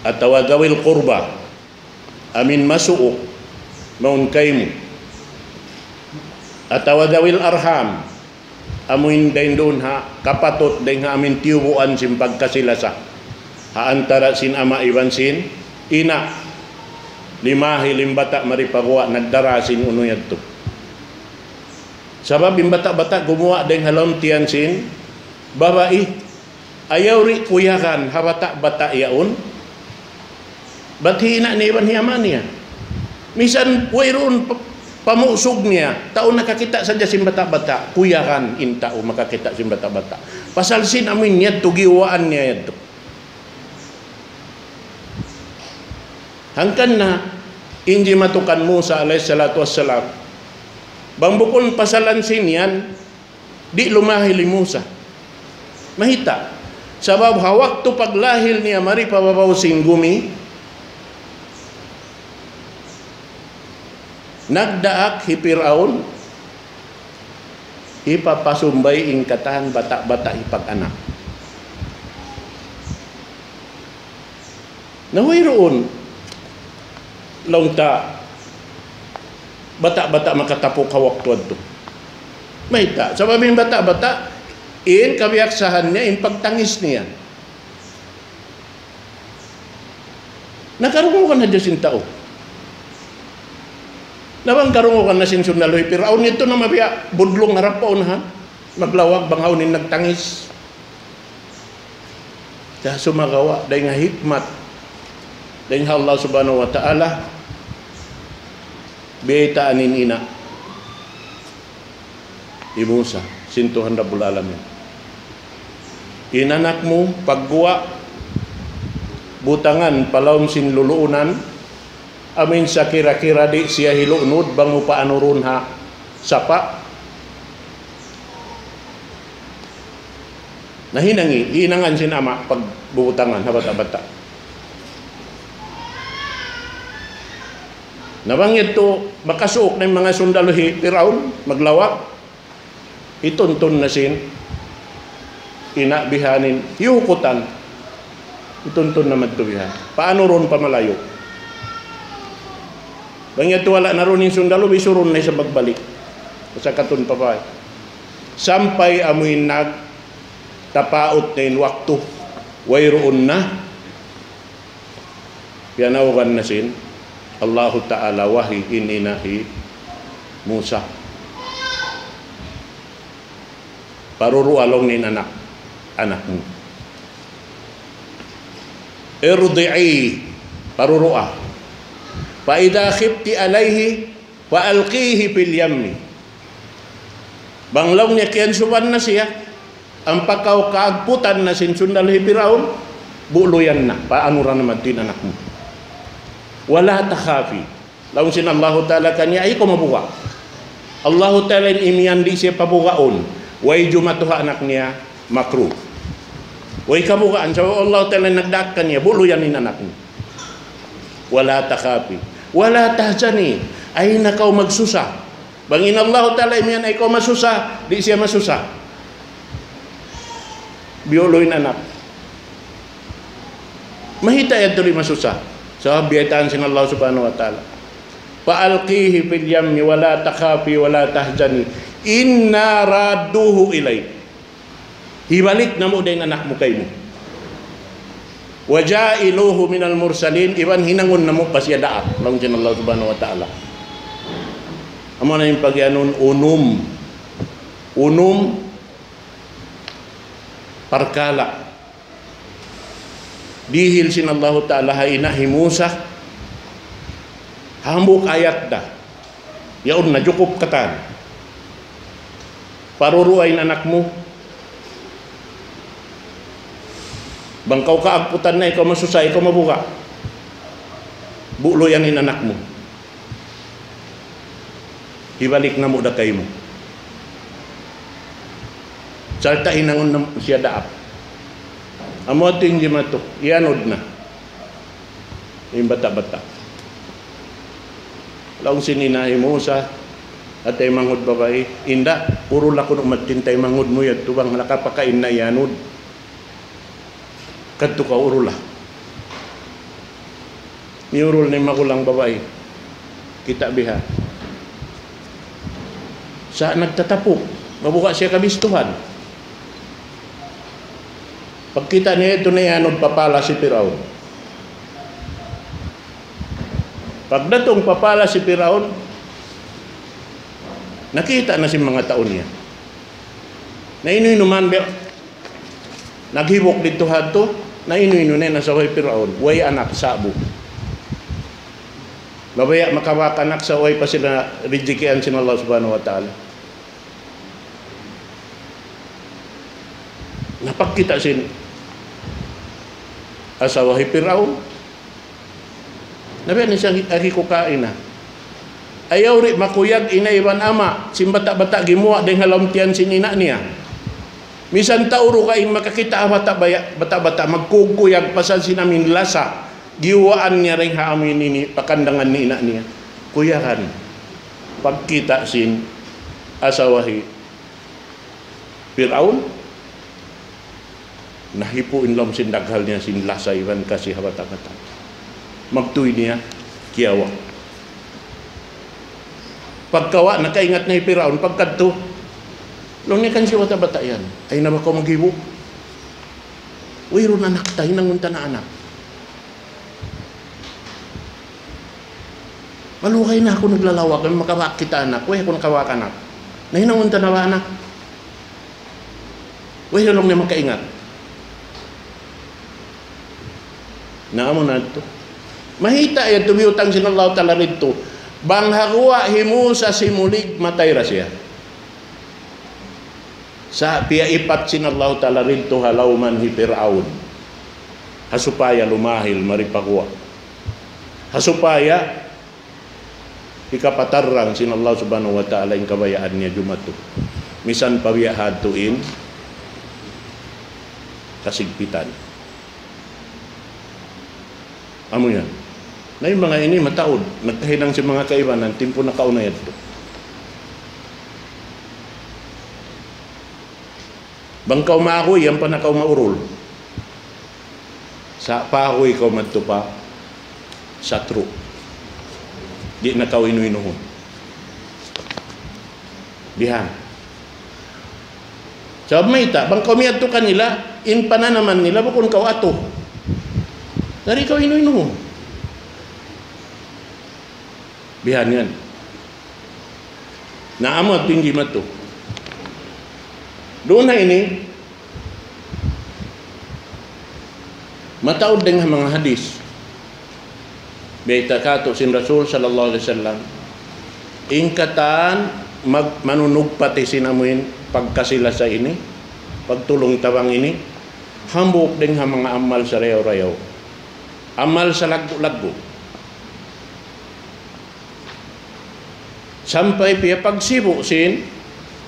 atawa zawil qurba, amuin masuuk, mawn kaymu. Atawa zawil arham, amuin dayn duun ha, kapatut dayn ha amuin tiyubuan sin pagkasi-lasa. Ha antara' sin ama' iban sin ina', limahil in bata' mari pa guwa' nagdara sin unu yadtu. Sabab in bata'-bata' gumuwa' dayn ha lawm tiyan sin babai. Ayaw di' kuyagan ha bata'-bata' yaun. Bat hi ina' niya iban hi ama' niya. Misan wayruun pa-, pamusug niya, tau nakakita' sadja sin bata'-bata', kuyagan in tau makakita' sin bata'-bata'. Pasal sin amuin niya tu giyuwaan niya yadtu. Hangkan na, in jimatukan Musa alayhi salatu wassalam, bang bukun pasalan sin yan, di' lumahil hi Musa. Mayta'? Sabab ha waktu paglahil niya mari pa babaw sin gumi, nagdaak hi Piraun, hipapasumbay in katan bata'-bata' hipag-anak. Na wayruun laung ta bata'-bata' makatapuk ha waktu yadtu. Mayta'? Sabab in bata'-bata', in kabiyaksahan niya, in pagtangis niya. Na karungugan hadja sin tau. Na bang karungugan na sin sundalu hi Piraun, yadtu na mabiya' budlung harap pa unahan. Maglawag bang hawnu in nagtangis. Sa' sumagawa', dayn ha hikmat, dayn ha Allah Subhanahu wa Ta'ala, biyaytaan in ina' hi Musa, sin Tuhan Rabbul Alamin. In anak mu, pagguwa', butangan pa lawm sin luluunan, amuin sakira-kira di' siya hilunud, bang mu paanurun ha sapa'. Na hinangi, hinangan sin ama' pagbubutangan ha bata'-bata'. Na bang yadtu makasuuk na in manga sundalu hi Piraun, maglawag, hituntun na sin ina' bihanin, hiyukutan, hituntun na madtu bihan. Paanurun pa malayu'. Bang yadtu wala' na duun in sundalu, bisurun na isab magbalik. Pasakatun pa bay. Sampay amuin nag tapaut na in waktu, wayruun na, piyanaugan na sin Allahu Ta'ala wahi in ina' hi Musa. Paruru'a laung niya in anak, anak mu. ارضعيه, paruru'a. فإذا خفت عليه فألقيه في اليم. Bang laung niya kiyansuban na siya, ampa kaw kaagputan na sin sundal hi Piraun, buluyan na, paanura na madtu in anak mu. ولا تخافي. Laung sin Allahu Ta'ala kaniya, ayaw kaw mabuga'. Allahu Ta'ala in imiyan di' siya pabugaun. Way jumatu ha anak niya, makruh. Way kabugaan, sabab Allahu Ta'ala in nagdaak kaniya, buluyan in anak mu. ولا تخافي ولا تحزني. Ayaw na kaw magsusa. Bang in Allahu Ta'ala imiyan ayaw kaw masusa, di' siya masusa. Biyulu in anak. Mayta' yadtu di' masusa? Sabab biyaytaan sin Allah Subhanahu wa Ta'ala. فألقيه في اليم ولا تخافي ولا تحزني إنا رادوه إليك. Hibalik namu' da in anak mu kaymu. وجاعلوه من المرسلين, iban hinangun namu' pa siya daak, laung sin Allah Subhanahu wa Ta'ala. Amu na in pagiyanun unum. Unum parkala'. Dihil sin Allahu Ta'ala ha ina' hi Musa, hambuuk ayat da. Yaun na, jukup katan. Paruru'a in anak mu. Bang kaw kaagputan na, ayaw kaw masusa, ayaw kaw mabuga'. Buluyan in anak mu. Hibalik namu' da kaymu. Sarta' hinangun nam-, siya daak. Amu yadtu in jimatu, iyanud na in bata'-bata'. Laung sin ina' hi Musa, ha taymanghud babai, inda', urula kunu' madtu in taymanghud mu yadtu bang nakapakain na iyanud. Kadtu kaw urula. Miyurul na in magulang babai. Kita' biha'. Sa' nagtatapuk. Mabuga' siya kabistuhan. Pagkita' niya yadtu na iyanud pa palas hi Piraun. Pagdatung pa palas hi Piraun, nakita' na sin manga tau niya. Na inu-inu man biya', naghibuk didtu hadtu, na inu-inu na in asawa hi Piraun, way anak, sa'bu. Mabaya' makabak anak sa' way pa sila rijikian sin Allah Subhanahu wa Ta'ala. Na pagkita' sin asawa hi Piraun, na biya' na siya, agi ku kaina. Ayaw di' makuyag ina' iban ama', sin bata'-bata' gimuwa' dayn ha lawm tiyan sin ina' niya. Misan tau dugaing makakita' ha bata'-baya-, bata'-bata', magkukuyag pasal sin amu in lasa, giyuwaan niya dayn ha amu ini, pakandangan ni ina' niya. Kuyagan. Pagkita' sin asawa hi Piraun, nahipu' in lawm sin daghal niya sin lasa iban kasi ha bata'-bata'. Magtuy niya kiyawa'. Pagkawa', nakaingat na hi Piraun, pagkadtu, laung niya kan sin bata'-bata' yan, "Ayaw na ba kaw maghibu'? Wayruun anak ta, hinangun ta na anak." Malugay na aku naglalawag, amu makabak kita anak, way aku nakabak anak. Na hinangun ta na ba anak? Way na laung niya makaingat. Na amu na yadtu. Mayta' yadtu biyutang sin Allahu Ta'ala didtu. Bang ha guwa' hi Musa simulig, matay da siya. Sa' piyaipat sin Allahu Ta'ala didtu ha lawman hi Piraun. Ha supaya lumahil mari pa guwa'. Ha supaya hikapatarrang sin Allah Subhanahu wa Ta'ala in kabayaan niya jumatu. Misan pa biya' hadtu in kasigpitan. Amu yan. Na in manga ini mataud, nagkahinang sin manga kaibanan, timpu nakauna yadtu. Bang kaw maaguy, yan pa na kaw maurul. Sa' paaguy kaw madtu pa satru'. Di' na kaw inu-inuhun. Bihan. Sabab mayta', bang kaw miyadtu kanila, in pananaman nila, bukun kaw atu. Dari kaw inu-inu. Bihan yan. Na amu tinggi matu. Duun na ini, mataud dayn ha manga hadis. Bayta' kātu' sin Rasul sallallahu alayhi wasallam. In katan mag-, manunugpati sin amuin pagkasi-lasa ini, pagtulung-tabang ini, hambuuk dayn ha manga amal sarayaw-rayaw. Amal salaggu'-laggu'. Sampay piyapagsibu' sin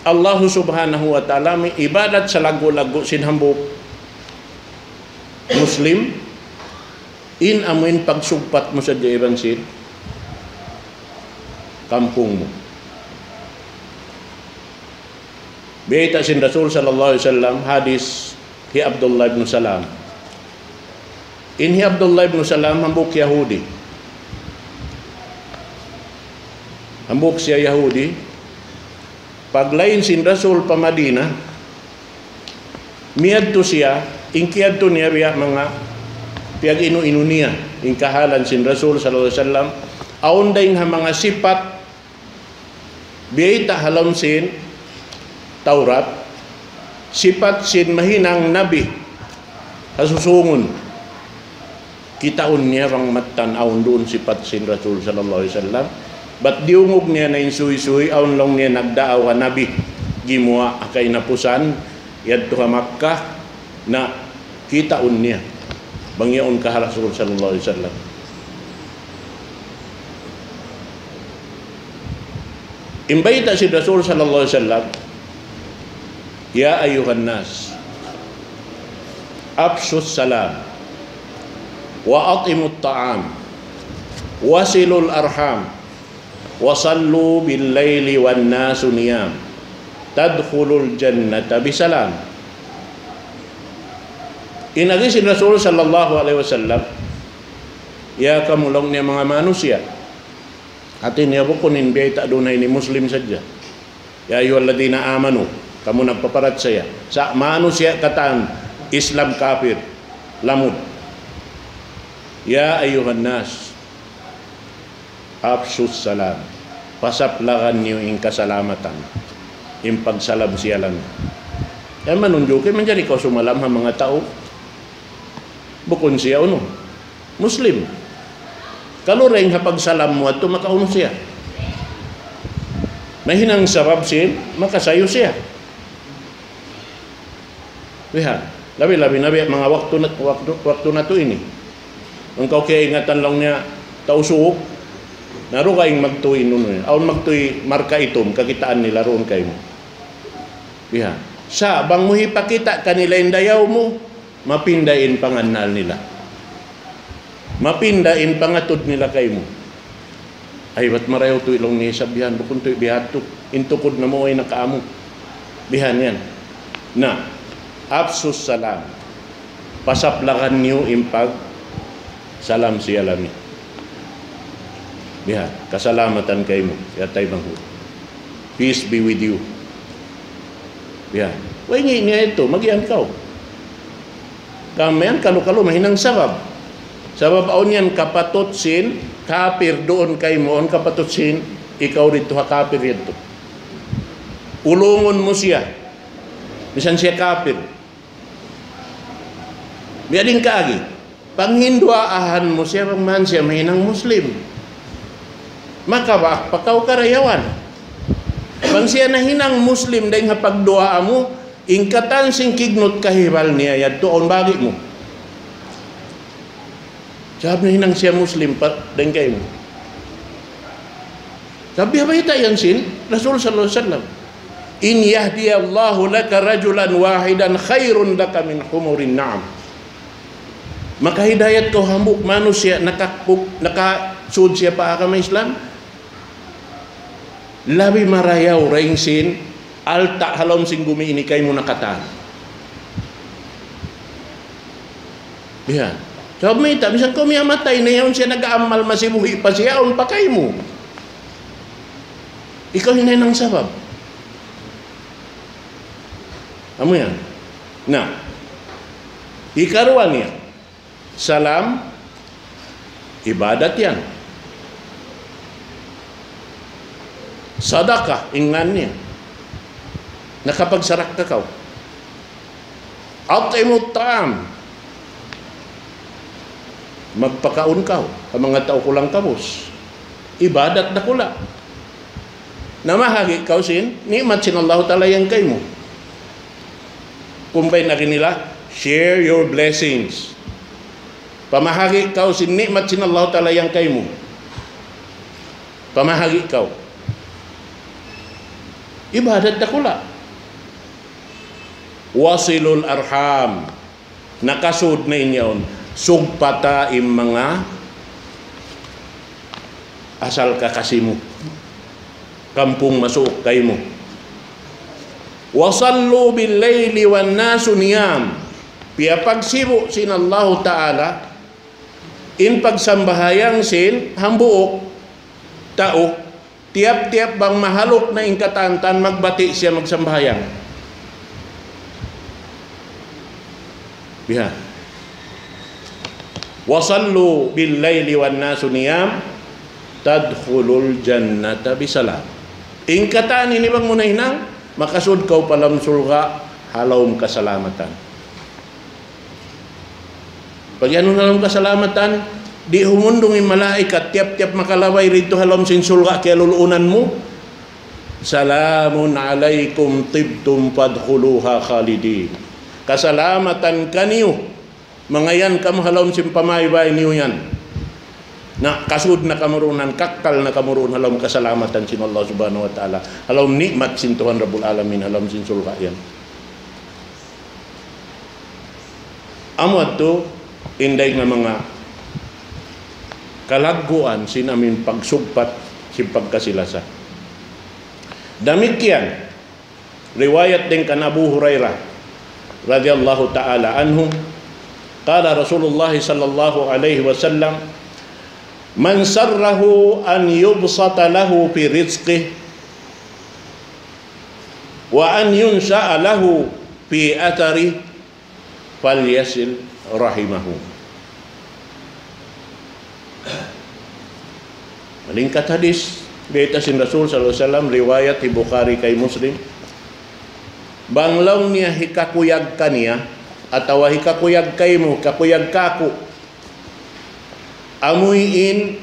Allahu Subhanahu wa Ta'ala, amuin ibadat salaggu'-laggu' sin hambuuk Muslim, in amuin pagsugpat mu sadja iban sin kampung mu. Bayta' sin Rasul sallallahu alayhi wasallam, hadis hi Abdullah ibn Salam. In hi Abdullah ibn Salam hambuuk Yahudi. Hambuuk siya Yahudi. Paglain sin Rasul pa Madina, miyadtu siya, in kiyadtu niya biya' manga piyag-inu-inu niya, in kahalan sin Rasul sallallahu alayhi wasallam, awn dayn ha manga sipat, biyayta' ha lawm sin Tawrat, sipat sin mahinang nabi ha susūngun. Kitaun niya bang mattan awn duun sipat sin Rasul sallallahu alayhi wasallam. Bat diyungug niya na in suysuy, awn laung niya nagdaaw ha nabi. Gimuwa' ha kahinapusan, yadtu ha Makkah, na kitaun niya bang yaun ka ha Rasul sallallahu alayhi wasallam. In bayta' sin Rasul sallallahu alayhi wasallam, يا أيها الناس أفشوا السلام وأطعموا الطعام وصلوا الأرحام وصلوا بالليل والناس نيام تدخلوا الجنة بسلام. In agi sin Rasul sallallahu alayhi wasallam, ya kamu laung niya manga manusiya'. Hati niya bukun in biyayta' duun ini Muslim sadja. يا أيها الذين آمنوا, kamu nagpaparachaya. Sa' manusiya' katan, Islam, kapir, lamud. يا أيها الناس أفشوا السلام. Pasaplagan niyu in kasalamatan. In pagsalam-siyalam. Yan manunjuki, manjari kaw sumalam ha manga tau bukun siya unu, Muslim. Kalu dayn ha pagsalam mu yadtu makaunu siya. Mahinang sabab sin makasayu siya. Bihan. Labi-labi na biya' manga waktu na, waktu, waktu natu' ini. Bang kaw kiyaingatan laung niya tau Sug, na dugaing magtuy nunu. Awn magtuy marka itum, kakitaan nila duun kaymu. Bihan. Sa' bang mu hipakita' kanila in dayaw mu, mapinda in pangannal nila. Mapinda in pangatud nila kaymu. Ay, bat marayaw tuud laung niya isab bihan, bukun tuud biya' hādtu. In tukud namu' way nakaamu. Bihan yan. Na, أفشوا السلام. Pasaplagan niyu in pagsalam-siyalami. Bihan, kasalamatan kaymu, ya taymanghud. Peace be with you. Bihan. Way ngi' niya yadtu, magiyan kaw. Kamiyan kalu-kalu mahinang sabab. Sabab awn yan kapatut sin kapir duun kaymu, awn kapatut sin ikaw didtu ha kapir yadtu. Ulungun mu siya. Misan siya kapir. Biya' diin kaagi. Panghinduwaahan mu siya bang man siya mahinang Muslim. Makawa' pa kaw karayawan. Bang siya nahinang Muslim dayn ha pagduwaa mu, in katan sin kignut kahibal niya yadtu awn bagi' mu. Sabab nahinang siya Muslim pa, dayn kaymu. Sabab biya' bayta' yan sin Rasul sallallahu alayhi wasallam. إن يهدي الله لك رجلا واحدا خير لك من حمر النعم. Makahidayat kaw hambuuk manusiya' nakakpuk-, nakasud siya pa agama Islam. Labi marayaw dayn sin alta' ha lawm sin gumi ini kaymu na katan. Bihan. Sabab mayta', misan kaw miyamatay na yaun siya nag-aamal, masi buhi' pa siya, awn pa kaymu. Ikaw in nahinang sabab. Amu yan. Na, ikaruwa niya, salam, ibadat yan. Sadaka, in ngan niya. Nakapagsarakka kaw. أطعموا الطعام. Magpakaun kaw ha manga tau kulang-kabus. Ibadat dakula'. Na mahagi' kaw sin ni'mat sin Allahu Ta'ala yan kaymu. Kumbay na nila, share your blessings. Pamahagi' kaw sin ni'mat sin Allahu Ta'ala yan kaymu. Pamahagi' kaw. Ibadat dakula'. وصلوا الأرحام. Nakasud na in yaun. Sugpata in manga asal kakasi mu. Kampung masuuk kaymu. وصلوا بالليل والناس نيام. Piyapagsibu' sin Allahu Ta'ala in pagsambahayang sin hambuuk tau, tiyap-tiyap bang mahaluk na in katan, magbati' siya magsambahayang. Biha. وصلوا بالليل والناس نيام تدخلوا الجنة بسلام. In katan ini bang mu nahinang, makasud kaw pa lawm surga' ha lawm kasalamatan. Pag-anu na lawm kasalamatan, di' humundung in malaikat, tiyap-tiyap makalabay didtu ha lawm sin surga' kiyaluluunan mu. سلام عليكم طبتم فادخلوها خالدين. Kasalamatan kaniyu, mangayan kamu ha lawm sin pamaybay niyu yan. Na, kasud na kamu duun, kakkal na kamu duun ha lawm kasalamatan sin Allah Subhanahu wa Ta'ala. Ha lawm ni'mat sin Tuhan Rabbul Alamin, ha lawm sin surga' yan. Amu yadtu in dayn ha manga kalagguan sin amu in pagsugpat sin pagkasi-lasa. Damikkiyan, riwayat dayn kan Abu Hurairah radhiyallahu ta'ala anhu, قال رسول الله صلى الله عليه وسلم: من سره أن يبسط له في رزقه وأن ينسأ له في أثره فليصل رحمه. Malingkat hadis, bayta' sin Rasul sallallahu alayhi wasallam, riwayat hi Bukhari kay Muslim. Bang laung niya hikakuyag kaniya, atawa hikakuyag kaymu, hikakuyag kāku', amuin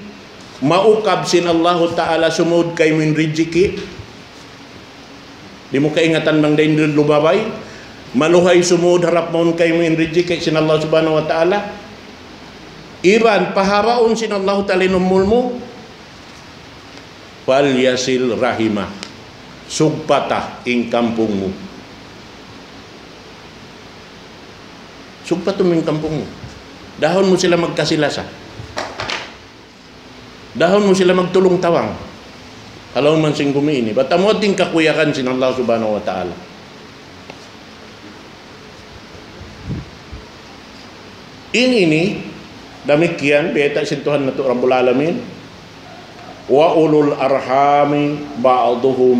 maukab sin Allahu Ta'ala sumud kaymu in rijiki'. Di' mu kaingatan bang dayn duun lumabay. Maluhay sumud harap mawn kaymu in rijiki' sin Allah Subhanahu wa Ta'ala. Iban pahabaun sin Allahu Ta'ala in umul mu. فليصل رحمه. Sugpata in kampung mu. Sugpatun mu in kampung mu. Dahun mu sila magkasi-lasa. Dahun mu sila magtulung-tawang. Ha lawm sin gumi ini. Bat amu yadtu in kakuyagan sin Allah Subhanahu wa Ta'ala. In ini, damikkiyan, bayta' sin Tuhan natu' Rabbul Alamin, وأولو الأرحام بعضهم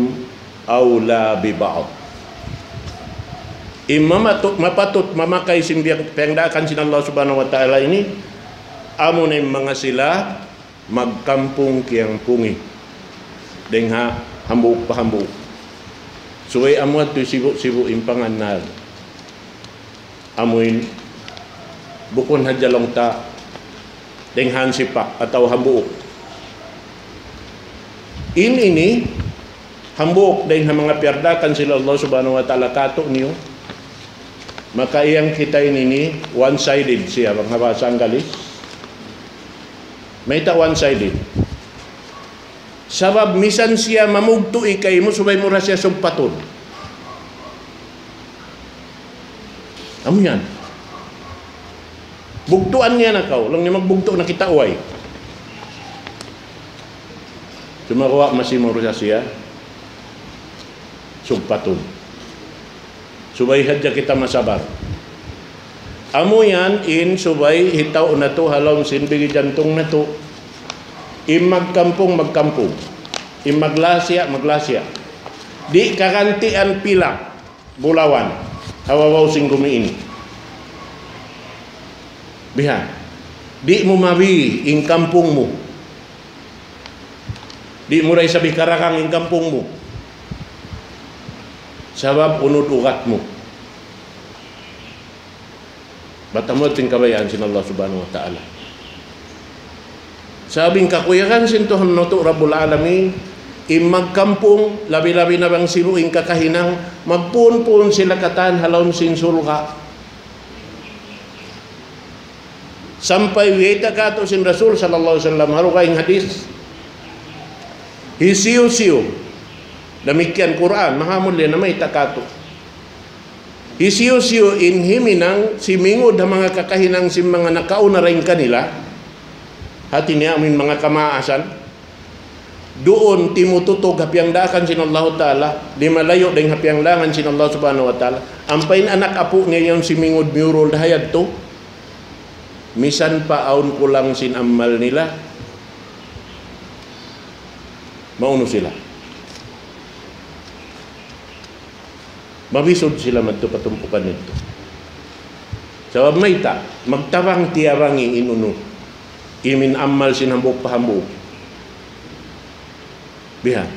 أولى ببعض. In mamatu-, mapatut mamakay sin biyang-, piyangdaakan sin Allah Subhanahu wa Ta'ala ini, amu na in manga sila magkampung-kiyampungi. Dayn ha hambuuk pa hambuuk. Subay amu yadtu sibu'-sibu' in pangannal. Amuin bukun hadja laung ta dayn ha hansipak atawa hambuuk. In ini, hambuuk dayn ha manga piyardaakan sin Allah Subhanahu wa Ta'ala kātu'niyu. Maka in kita ini, ini one-sided siya, bang ha bahasa Anggalis. Mayta' one-sided? Sabab misan siya mamugtu' kaymu, subay mu ra siya sugpatun. Amu yan. Bugtuan niya na kaw, laung niya magbugtu' na kita, way. Sumagawa' masi mu ra siya sugpatun. Subay hadja kita masabar. Amu yan in subay hitaw natu' ha lawm sin bigi jantung natu'. In magkampung, magkampung. In maglasiya, maglasiya. Di' kagantian pilak, bulawan. ha babaw sin gumi ini. Bihan. Di' mu mabi in kampung mu. Di' mu da isab hikaragang in kampung mu. Sabab unud ugat mu. Bat amu yadtu in kabayaan sin Allah Subhanahu wa Ta'ala. Sabab in kakuyagan sin Tuhan natu' Rabbul Alamin, in magkampung, labi-labi na bang sibu' in kakahinang, magpuun-puun sila katan ha lawm sin surga'. Sampay biyayta' kātu' sin Rasul sallallahu alayhi wasallam, ha dugaing hadith. Hisiyu-siyu, damikkiyan Qur'an, mahamulliya namayta' kātu'. Hisiyu-siyu in himinang simingud ha manga kakahinang sin manga nakauna dayn kanila, hati niya amuin manga kamaasan, duun timututug ha piyangdaakan sin Allahu Ta'ala, di' malayu' dayn ha piyanglangan sin Allah Subhanahu wa Ta'ala. Ampa in anak apu' niya yaun simingud miyurul da ha yadtu, misan pa awn kulang sin amal nila, maunu sila. Mabisud sila madtu pa tumpukan yadtu. Sabab mayta', magtabang-tiyabangi in unu, imin amal sin hambuuk pa hambuuk. Bihan.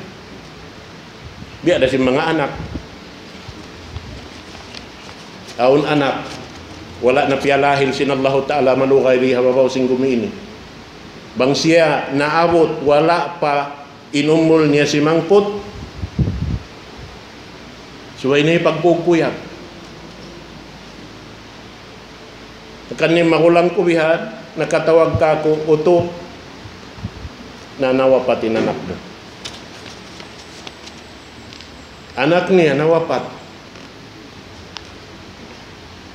Biya' da sin manga anak. Awn anak, wala' na piyalahil sin Allahu Ta'ala malugay di ha babaw sin gumi ini. Bang siya naabut, wala' pa in umul niya simangput, subay niya pagkukuyag. Hangkan in magulang ku bihan, nakatawag kāku', "Utu', na nawapat in anak mu." Anak niya nawapat.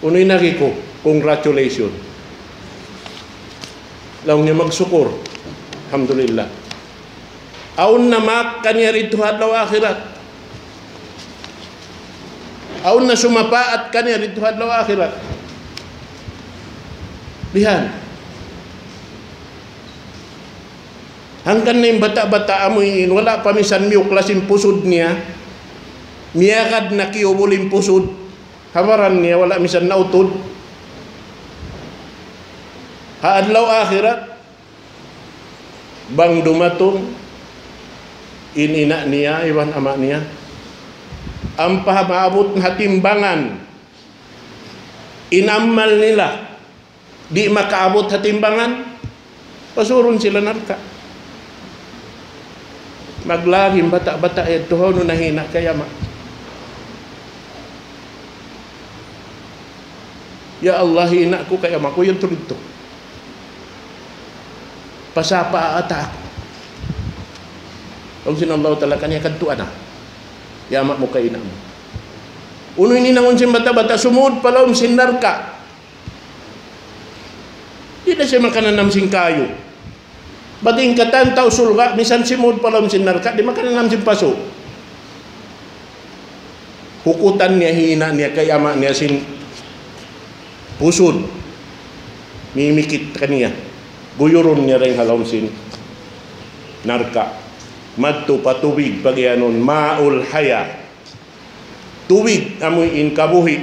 Unu in agi ku, "Congratulations." Laung niya, "Magsukur. Alhamdulillah." Awn na maak kaniya didtu ha adlaw akhirat. Awn na sumapaat kaniya didtu ha adlaw akhirat. Bihan. Hangkan na in bata'-bata' amu in wala' pa misan miyuklas in pusud niya. Miyagad na kiyubul in pusud. Ha baran niya wala' misan nautud. Ha adlaw akhirat, bang dumatung in ina' niya, iban ama' niya, ampa maabut na ha timbangan in amal nila, di' makaabut ha timbangan, pasurun sila narka'. Maglagi' in bata'-bata' yadtu, "Hawnu nahina' kay ama'? Ya Allah, hina' ku kay ama' ku yadtu didtu. Pasapa' ata aku." Laung sin Allahu Ta'ala kaniya, "Kadtuan na. Ya ama' mu kay ina' mu." Unu in hinangun sin bata'-bata'? Sumud pa lawm sin narka'. Di' da siya makananam sin kayu. Bat in katan tau surga', misan simud pa lawm sin narka', di' makananam sin pasu'. Hukutan niya in ina' niya kay ama' niya sin pusud. Mimikit kaniya. Guyurun niya dayn ha lawm sin narka'. Madtu pa tubig, pagiyanun, ma'ul haya. Tubig amu in kabuhi',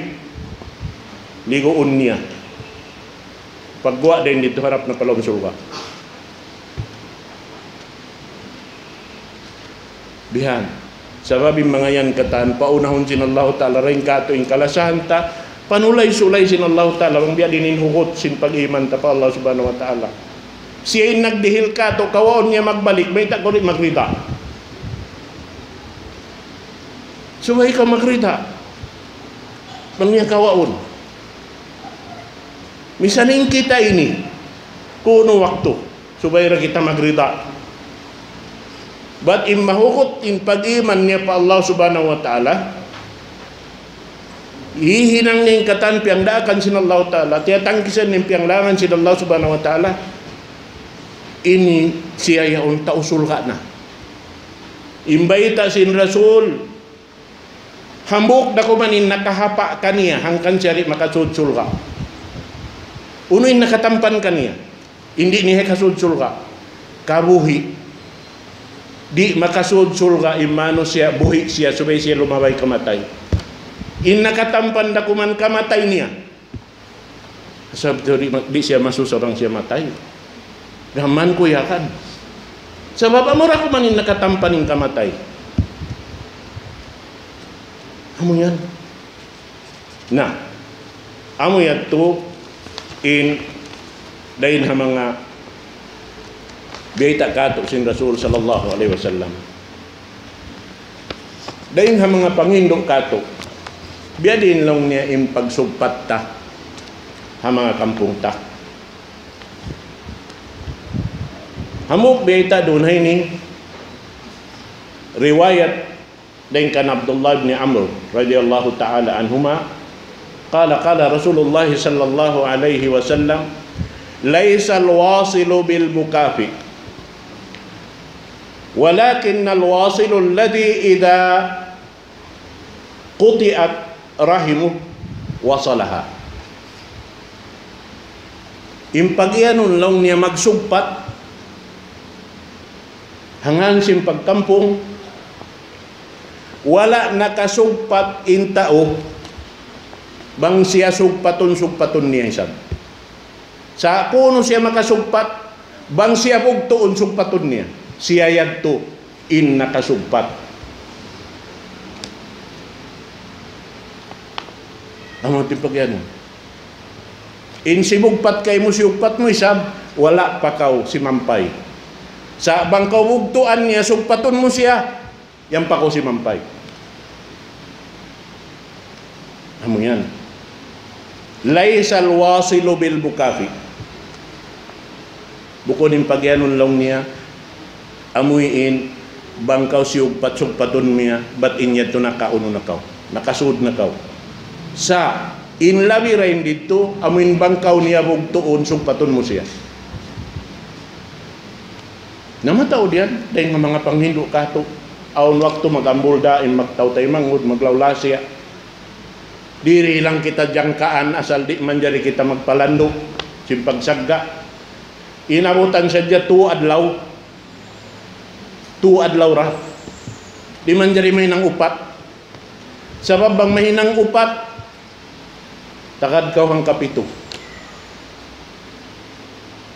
liguun niya. Pagguwa' dayn didtu harap na pa lawm surga'. Bihan. Sabab in manga yan katan, paunahun sin Allahu Ta'ala dayn kātu' in kalasahan ta, panulay-sulay sin Allahu Ta'ala, bang biya' diin in hugut sin pag-iman ta pa Allah Subhanahu wa Ta'ala. Siya in nagdihil kātu', kawaun niya magbalik, mayta' kaw di' magrida? Subay kaw magrida. Bang niya kawaun. Misan in kita ini, kunu' waktu, subay da kita magrida. Bat in mahugut in pag-iman niya pa Allah Subhanahu wa Ta'ala, hihinang niya in katan piyangdaakan sin Allah Ta'ala, tiyatangkisan niya in piyanglangan sin Allah Subhanahu wa Ta'ala, ini siya yaun tau surga' na. In bayta' sin Rasul, hambuuk da kuman in nakahapa' kaniya, hangkan siya di' makasud surga'. Unu in nakatampan kaniya? Di' niya hikasud surga'. Kabuhi'. Di' makasud surga' in manusiya', buhi' siya, subay siya lumabay kamatay. In nakatampan da kuman kamatay niya. Sabab tuud di', di' siya masusa bang siya matay. Gām ku yakan. Sabab amura kuman in nakatampan in kamatay. Amu yan. Na, amu yadtu in dayn ha manga biyayta' kātu' sin Rasul sallallahu alayhi wasallam. Dayn ha manga panghindu' kātu', biya' diin laung niya in pagsugpat ta ha manga kampung ta. Hambuuk biyayta' duun ha ini, riwayat dayn kan Abdullah ibn Amr radiyallahu ta'ala anhuma, قال قال رسول الله صلى الله عليه وسلم: ليس الواصل بالمكافئ، ولكن الواصل الذي إذا قطعت رحمه وصلها. In pagiyanun laung niya magsugpat, hangkan sin pagkampung, wala' nakasugpat in tau, bang siya sugpatun, sugpatun niya isab. Sa' kunu' siya makasugpat, bang siya bugtuun, sugpatun niya. Siya yadtu in nakasugpat. Amu in pagiyanun. In simugpat kaymu, siyugpat mu isab, wala' pa kaw simampay. Sa' bang kaw bugtuan niya, sugpatun mu siya, yan pa kaw simampay. Amu yan. ليس الواصل بالمكافئ. Bukun in pagiyanun laung niya, amuin bang kaw siyugpat-sugpatun niya, bat in yadtu nakaunu na kaw, nakasud na kaw. Sa' in labi dayn didtu, amuin bang kaw niya bugtuun, sugpatun mu siya. Na mataud yan, dayn ha manga panghindu' katu', awn waktu mag-ambul dayn, magtaw-taymangud, maglaw-lasiya. Diri lang kita jangkaan asal di' manjari kita magpalandu' sin pagsagga'. Inabutan sadja tu adlaw. Tu adlaw ra. Di' manjari mahinang upat. Sabab bang mahinang upat, tagad kaw hangkapitu.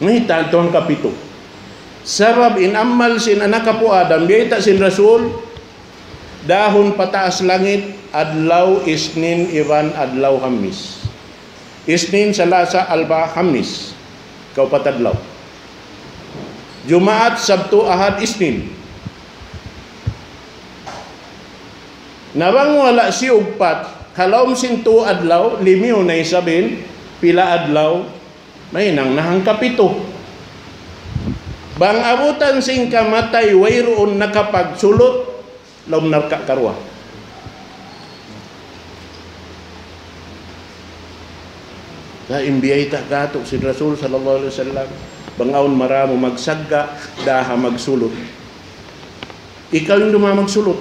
Mayta' tuud hangkapitu? Sabab in amal sin anak apu' Adam, biyayta' sin Rasul, dahun pataas langit, adlaw Isnin iban adlaw Hamis. Isnin, Salasa, Alba, Hamis. Kaupat adlaw. Jumaat, Sabtu, Ahad, Isnin. Na bang wala' siyugpat, ha lawm sin tu adlaw, limiyu na isab in pila adlaw, mahinang na hangkapitu. Bang abutan sin kamatay, wayruun nakapagsulut, lawm narka' karuwa. Sa' in biyayta' katu' sin Rasul sallallahu alayhi wasallam, bang awn marayaw magsagga', daha magsulut. Ikaw in dumaug magsulut.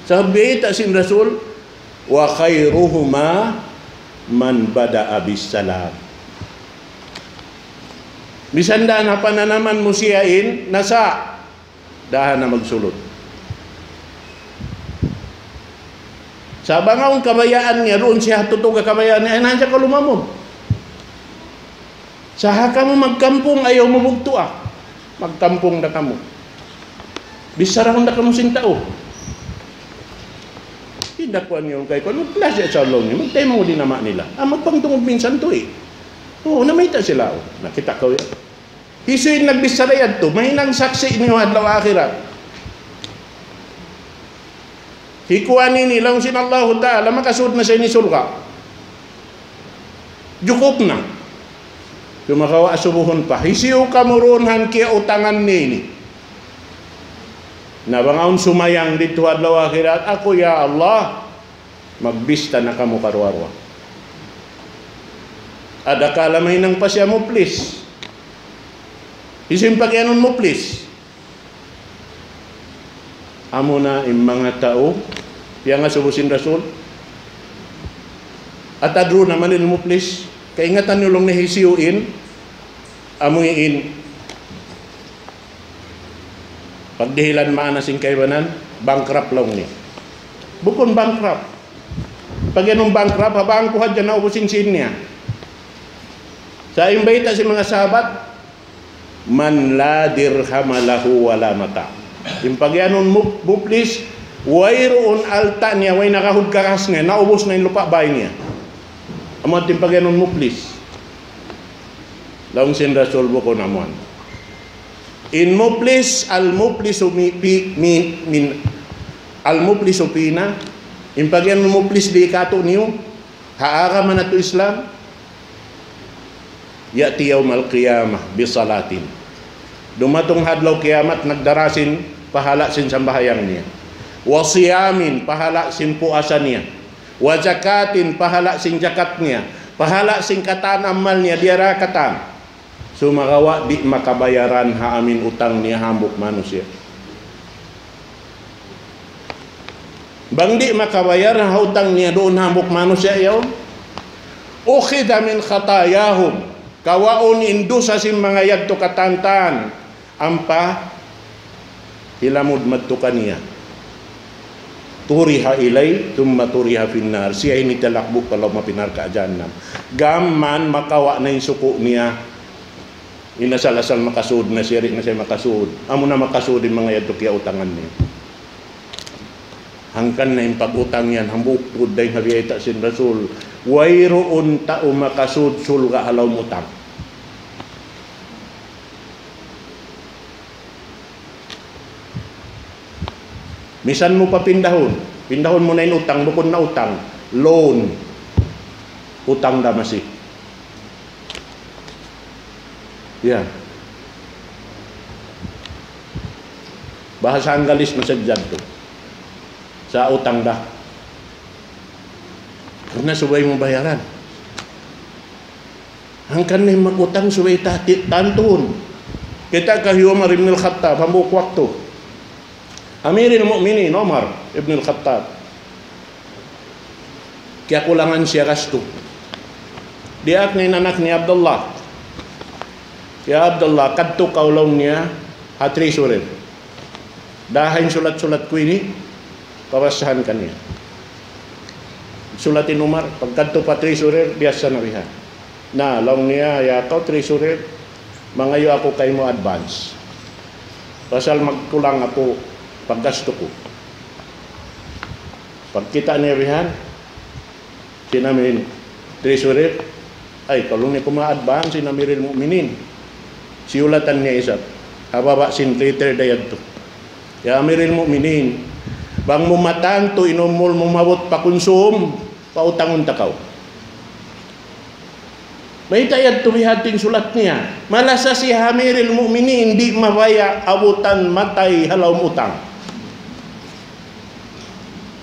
Sa' biyayta' sin Rasul, وخيرهما من بدأ بالسلام. Misan da na pananaman mu siya in nasa', daha na magsulut. Sa' bang awn kabayaan niya, duun siya ha tutuga kabayaan niya, ay, nandiyan ka lumamud. Sa' ha kamu magkampung, ayaw mu bugtua. Magkampung da kamu. Bichara da kamu sin tau. Hinda kuwan niyu kay kuwan, magklase sa laung niyu, magtaymanghud in ama' nila. Ah, magpangtungud minsan tuud. Oo, namayta' sila, oh. Nakita' kaw yan. Hisiyu in nagbichara yadtu, mahinang saksi' niyu ha adlaw akhirat. Hi kuwan ini, laung sin Allahu Ta'ala, makasud na siya ini surga'. Jukup na. Sumagawa' asubuhun pa. Hisiyu kamu duun ha kiyautangan niya ini? Na bang awn sumayang didtu ha adlaw akhirat, aku, ya Allah, magbista na kamu karuwa-ruwa. Adakala mahinang pa siya muflis. Hisiyu in pagiyanun muflis? Amuna in manga tau, piyangasubu sin Rasul. أتدرون من المفلس؟ Kaingatan niyu laung niya hisiyu in, amu in, pagdihilan maana sin kaibanan, bankrupt laung niya. Bukun bankrupt. Pag-iyanun bankrupt, ha bangko hadja naubus in sīn niya. Sa' in bayta' sin manga sahabat, من لا درهم له ولا متاع. In pag-iyanun mu-, muflis, wayruun alta' niya, way nakahud kakas niya, naubus na in lupa' bāy niya. Amu in pag-iyanun muflis. Laung sin Rasul bukun amuan. In muflis, المفلس مي-، في-، من، من، المفلس فينا, in pag-iyanun muflis dayn kātu'niyu, ha agama natu' Islam, يأتي يوم القيامة بصلاة. Dumatung ha adlaw kiyamat nagdara sin pahala' sin sambahayang niya. وصيام, pahala' sin puasa niya. وزكاة, pahala' sin jakat niya. Pahala' sin katan amal niya, diyara katan. Sumagawa' di' makabayaran ha amin utang niya hambuuk manusiya'. Bang di' makabayar ha utang niya duun hambuuk manusiya' yaun, أخذ من خطاياهم, kawaun in dusa sin manga yadtu katan-katan, ampa hilamud madtu kaniya. طرح إليه ثم طرح في النار. Siya ini talakbu' pa lawm api narka' jahannam. Gam mayan makawa' na in suku' niya. In asal-asal makasud na siya, di' na siya makasud. Amu na makasud in manga yadtu kiyautangan niya. Hangkan na in pag-utang yan, hambuuk tuud dayn ha biyayta' sin Rasul. Wayruun tau makasud surga' ha lawm utang. Misan mu pa pindahun, pindahun mu na in utang, bukun na utang, loan, utang da masi. Ya. Bahasa Anggalis masi yadtu. Sa' utang da. Karna' subay mu bayaran. Hangkan na in mag-utang subay ta-, ti-, tantuhun. Kita' kaw hi Umar ibn al-Khattab, hambuuk waktu. Amiril Mu'minin, Umar ibn al-Khattab. Kiyakulangan siya gastu. Diyaak niya in anak niya Abdullah. "Ya Abdullah, kadtu kaw," laung niya, "ha treasurer. Daha in sulat-sulat ku ini, pabasahan kaniya." Sulat in Umar, pagkadtu pa treasurer, biyassa na biha. "Na," laung niya, "ya kaw treasurer, mangayu' aku kaymu advance. Pasal magkulang aku paggastu ku." Pagkita' niya bihan, sin amin treasurer, "Ay, kalu niya kuma advance in Amiril Mu'minin." Siyulatan niya isab. Ha baba' sin letter da yadtu. "Ya Amiril Mu'minin, bang mu matantu in umul mu maabut pa kunsum, pautangun ta kaw." Mayta' yadtu bihadtu in sulat niya? Malasa si Amiril Mu'minin di' mabaya' abutan matay ha lawm utang.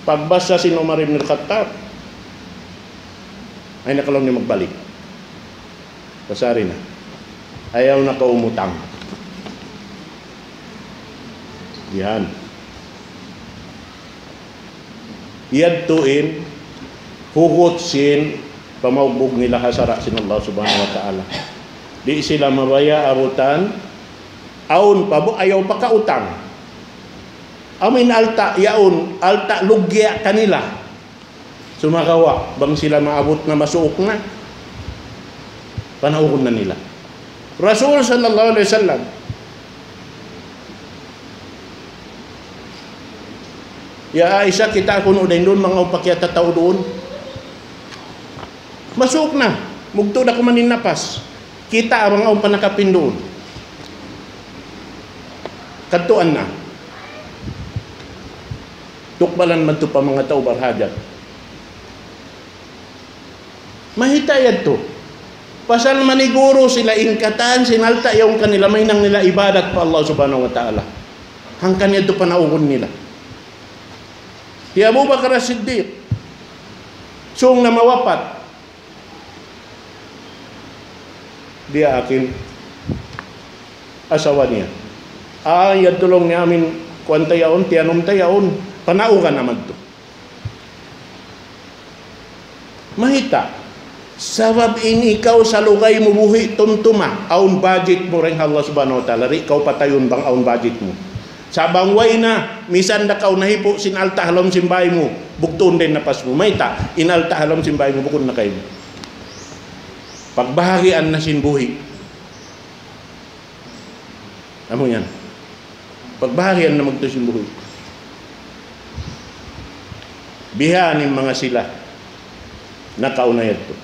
Pagbasa sin Umar ibn al-Khattab, ayaw na kaw laung niya magbalik. Pasari na. Ayaw na kaw umutang. Yan. Yadtu in hugut sin pamaugbug nila ha sara' sin Allah Subhanahu wa Ta'ala. Di' sila mabaya' abutan, awn pa bu-, ayaw pa kautang. Amu in alta' yaun, alta' lugya' kanila. Sumagawa', bang sila maabut na masuuk na, panaugun na nila. Rasul sallallahu alayhi wasallam, "Ya Aisha, kitaa kunu' dayn duun, manga awn pa kiyatataw duun." Masuuk na, mugtu' da kuman in napas. Kitaa bang awn pa nakapin duun. Kadtuan na. Tukbalan madtu pa manga tau barhajat. Mahita' yadtu. Pasal maniguru sila in katan sin alta' yaun kanila, mahinang nila ibadat pa Allah Subhanahu wa Ta'ala. Hangkan yadtu panaugun nila. Hi Abu Bakar As-Siddiq, sung na mawapat, diyaak in asawa niya. "Ah, yadtu laung niya amin kuwan ta yaun, tiyanum ta yaun, panaugan na madtu." Mahita'. Sabab in ikaw salugay mu buhi' tumtuma, awn budget mu dayn ha Allah Subhanahu wa Ta'ala, di' kaw patayun bang awn budget mu. Sa' bang way na, misan da kaw nahipu' sin alta' ha lawm sin bāy mu, bugtuun da in napas mu. Mayta', in alta' ha lawm sin bāy mu, bukun na kaymu. Pagbahagian na sin buhi'. Amu yan. Pagbahagian na magtuy sin buhi'. Bihan in manga sila nakauna yadtu.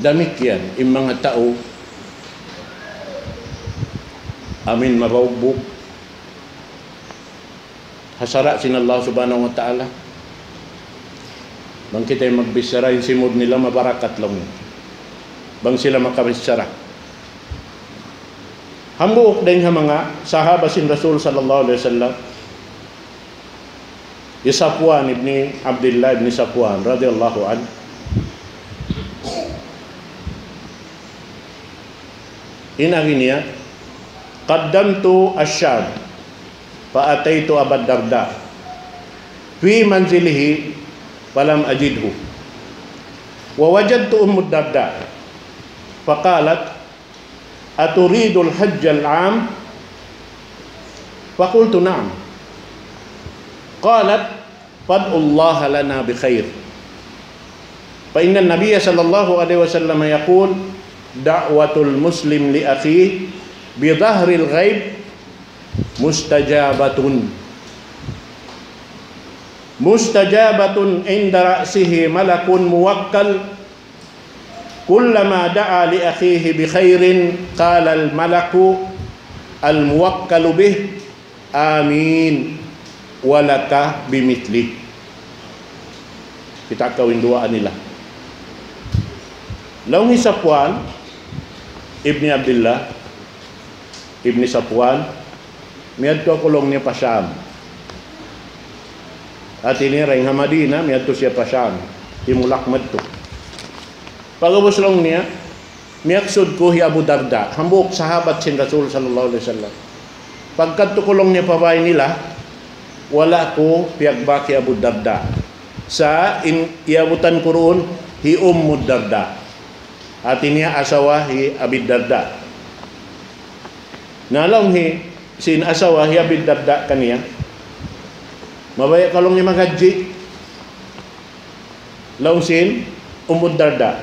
Damikkiyan in manga tau amuin mabaugbug ha sara' sin Allah Subhanahu wa Ta'ala. Bang kita in magbichara, in simud nila mabarakat laung. Bang sila makabichara. Hambuuk dayn ha manga sahaba sin Rasul sallallahu alayhi wasallam, hi Safwan ibn Abdullah ibn Safwan radiyallahu anhu. In agi niya, قدمت الشام فأتيت أبا الدرداء في منزله فلم أجده، ووجدت أم الدرداء فقالت: أتريد الحج العام؟ فقلت: نعم. قالت: فادع الله لنا بخير، فإن النبي صلى الله عليه وسلم يقول: دعوة المسلم لأخيه بظهر الغيب مستجابة، مستجابة عند رأسه ملك موكل، كلما دعا لأخيه بخير قال الملك الموكل به: آمين ولك بمثله. Kita' kaw in duwaa nila. Laung hi Safwan ibn Abdullah ibn Safwan, miyadtu aku laung niya pa Sham. Hati niya dayn ha Madina, miyadtu siya pa Sham. Timulak madtu. Pag'ubus laung niya, miyaksud ku hi Abu Darda, hambuuk sahabat sin Rasul sallallahu alayhi wasallam. Pagkadtu ku laung niya pa bāy nila, wala' ku piyagbāk hi Abu Darda. Sa' in iyabutan ku duun, hi Ummu Darda. Hati niya asawa hi Abi Darda. Na laung hi, sin asawa hi Abi Darda kaniya, mabaya' ka laung niya maghajji? Laung sin Ummu Darda.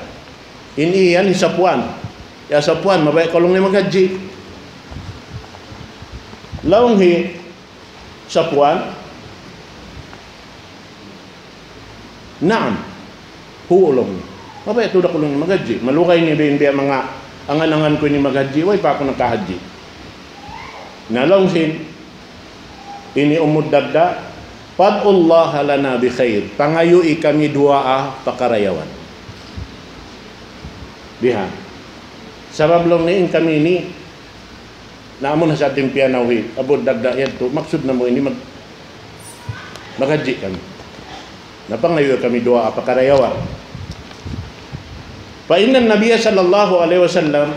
In iyan hi Safwan. Ya Safwan, mabaya' ka laung niya maghajji? Laung hi Safwan, "Naam." Huu laung. Mabaya' tuud aku laung maghajji. Malugay niya biya' manga angan-angan ku ini maghajji, way pa aku nakahajji. Na laung sin ini Ummu Darda, "Fad'ullaha lana bi khair." Pangayui kami duwaa pa karayawan. Bihan. Sabab laung niya in kami ini, na amun ha sa atin piyanaw hi Abu Darda yadtu, maksud namu' ini mag-, maghajji kami. Na pangayui kami duwaa pa karayawan. Fa inna Nabiyya sallallahu alayhi wasallam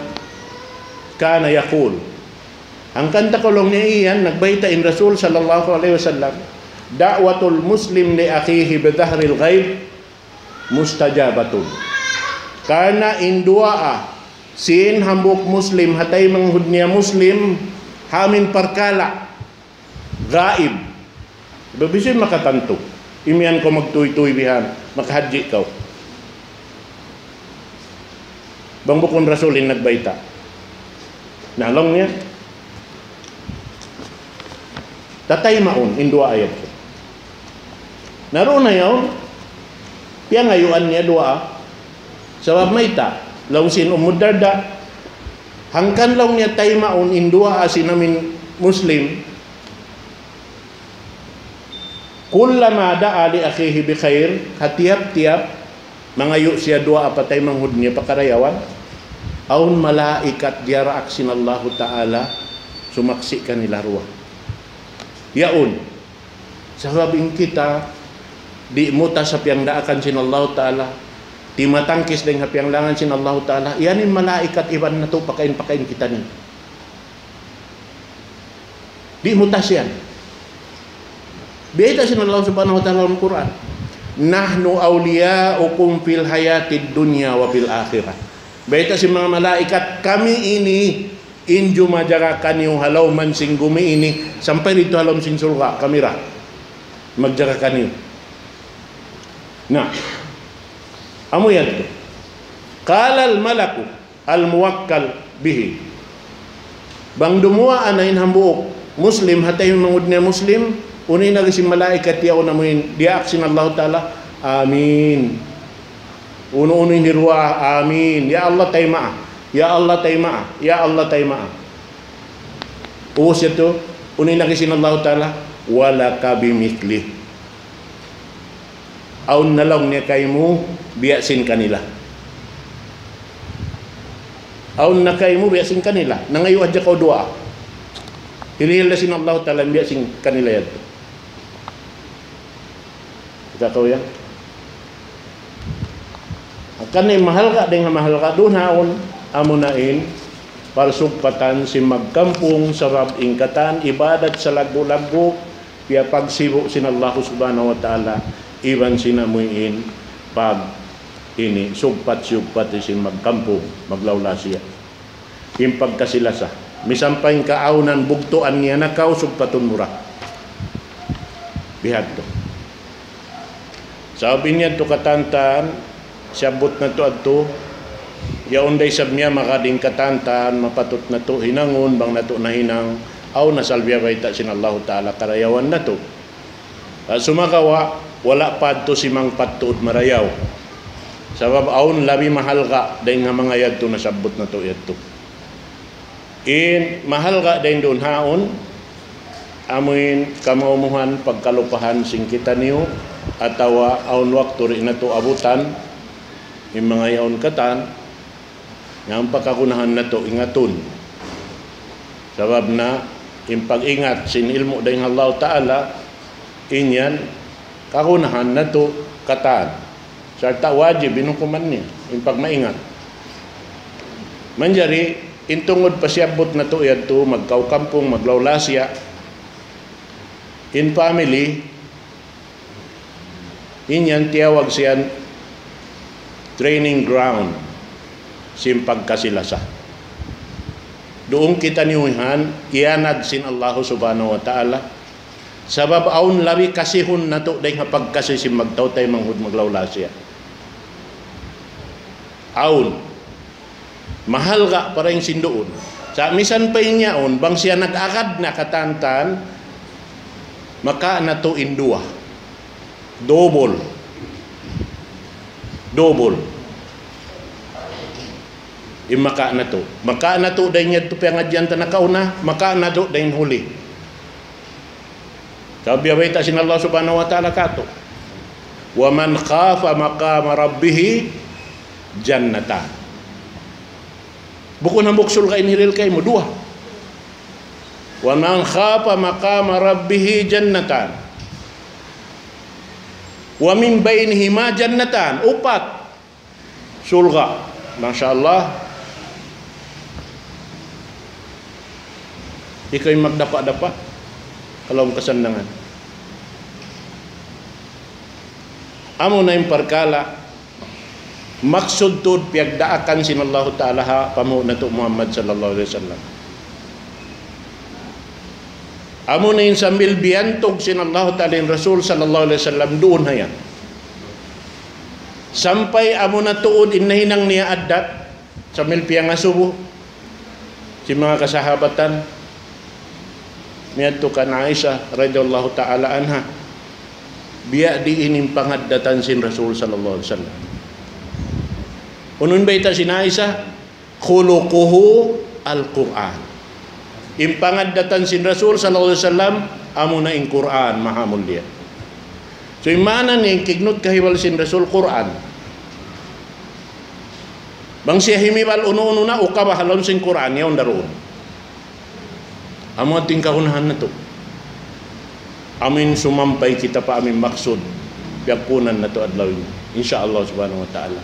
kana yaqul. Hangkan ta kaw laung niya iyan, nagbayta' in Rasul sallallahu alayhi wasallam, "Da'watul muslim li akhihi bi dhahril ghaib mustajabatun." Karna' in duwaa sin hambuuk Muslim ha taymanghud niya Muslim, ha amuin parkala' gaib. Iban bisan makatantu. Imiyan kaw magtūy-tūy bihan, makahajji kaw. Bang bukun Rasul in nagbayta'. Na laung niya, tataymaun in duwaa yadtu. Na duun na yaun, piyangayuan niya duwaa. Sabab mayta', laung sin Ummu Darda, hangkan laung niya taymaun in duwaa sin amuin Muslim, kullama da'a li akhihi bi khair, ha tiyap-tiyap mangayu' siya duwaa pa taymanghud niya pa karayawan, awn malaikat diyaraak sin Allahu Ta'ala sumaksi' kanila duwa. Yaun. Sabab in kita, di' mutas ha piyangdaakan sin Allahu Ta'ala, timatangkis dayn ha piyanglangan sin Allahu Ta'ala, yan in malaikat iban natu' pakain-pakain kita ini. Di' mutas yan. Bayta' sin Allah Subhanahu wa Ta'ala ha Qur'an, "Nahnu awliya'ukum fil hayatid dunya wa fil akhirah." Bayta' sin manga malaikat, "Kami ini in jumajaga kaniyu ha lawm sin gumi ini, sampay didtu ha lawm sin surga', kami ra magjaga kaniyu." Na, amu yadtu. Qala al-malaku al-muwakkal bihi. Bang dumuwaa na in hambuuk Muslim, ha taymanghud niya Muslim, unu in agi sin malaikat yaun, amuin diyaak sin Allahu Ta'ala, "Amin." Unu-unu in hiduwaa, "Amin. Ya Allah, taymaa. Ya Allah, taymaa. Ya Allah, taymaa." Ubus yadtu, unu in agi sin Allahu Ta'ala, "Wa laka bimithli." Awn na laung niya kaymu biya' sin kanila. Awn na kaymu biya' sin kanila. Nangayu' hadja kaw duwaa. Hilihil da sin Allahu Ta'ala biya' sin kanila yadtu. Kita' kaw yan? Hangkan in mahalga' dayn ha mahalga' duun ha yaun, amuna in parsugpatan sin magkampung, sabab in katan ibadat salaggu'-laggu', piyapagsibu' sin Allahu Subhanahu wa Ta'ala, iban sin amuin pag ini, sugpat-sugpat sin magkampung, maglawlasiya. In pagkasi-lasa. Misan pa in kaawnan bugtuan niya na kaw, sugpatun mu ra. Bihadtu. Sabab in yadtu katantan, siyabbut natu' adtu, yaun da isab niya makaring katantan, mapatut natu' hinangun, bang natu' nahinang, awn asal biya' bayta' sin Allahu Ta'ala karayawan natu'. Ah, sumagawa', wala' pa adtu simang patut marayaw. Sabab awn labi mahalga' dayn ha manga yadtu nasabbut natu' yadtu. In mahalga' dayn duun ha yaun, amuin kamaumuhan pagkalupahan sin kitaniyu, atawa awn waktu di' natu' abutan, in manga yaun katan, in pagkagunahan natu' ingatun. Sabab na in pag-ingat sin ilmu' dayn ha Allahu Ta'ala, in yan kagunahan natu' katan. Sarta' wajib in hukuman niya, in pagmaingat. Manjari, in tungud pa siyabbut natu' yadtu, magkawkampung, maglawlasiya, in family, in yan tiyawag siya training ground sin pagkasi-lasa. Duun kitaniyu yan, iyanad sin Allahu Subhanahu wa Ta'ala. Sabab awn labi kasihun natu' dayn ha pagkasi sin magtau-taymanghud maglawlasiya. Awn. Mahalga' pa dayn sin duun. Sa' misan pa in yaun, bang siya nag-agad na katantan, makawa' natu' in duwa. Double. Double. In makawa' natu'. Makawa' natu' dayn yadtu piyangadjian ta nakauna, makawa' natu' dayn huli. Sabab biya' bayta' sin Allah Subhanahu wa Ta'ala katu', "Wa man khafa maqama rabbihi jannatan." Bukun hambuuk surga' in hirihil kaymu, duwa. "Wa man khafa maqama rabbihi jannatan. Wa min baynihima jannatan." Upat. Surga'. Masha Allah. Ikaw in magdapa'-dapa' ha lawm kasannangan. Amuna in parkala', maksud tuud piyagdaakan sin Allahu Ta'ala ha panghu' natu' Muhammad sallallahu alayhi wasallam. Amuna in sambil biyantug sin Allahu Ta'ala in Rasul sallallahu alayhi wasallam duun ha yan. Sampay amuna tuud in nahinang niya addat, sambil piyangasubu sin manga kasahabatan, miyadtu kan Aisha radiyallahu ta'ala anha, biya' diin in pangaddatan sin Rasul sallallahu alayhi wasallam. Unu in bayta' sin Aisha, "Khuluquhu al-Qur'an." In pangaddatan sin Rasul sallallahu alayhi wasallam, amuna in Qur'an, maha mulia. So, in maana niya in kignut kahibal sin Rasul Qur'an. Bang siya himibal unu-unu na ukaba ha lawm sin Qur'an, yaun da duun. Amu in kagunahan natu'. Amin sumampay kita pa amin maksud. Piyagkunan natu' adlaw ini. Insya Allah subhanahu wa ta'ala.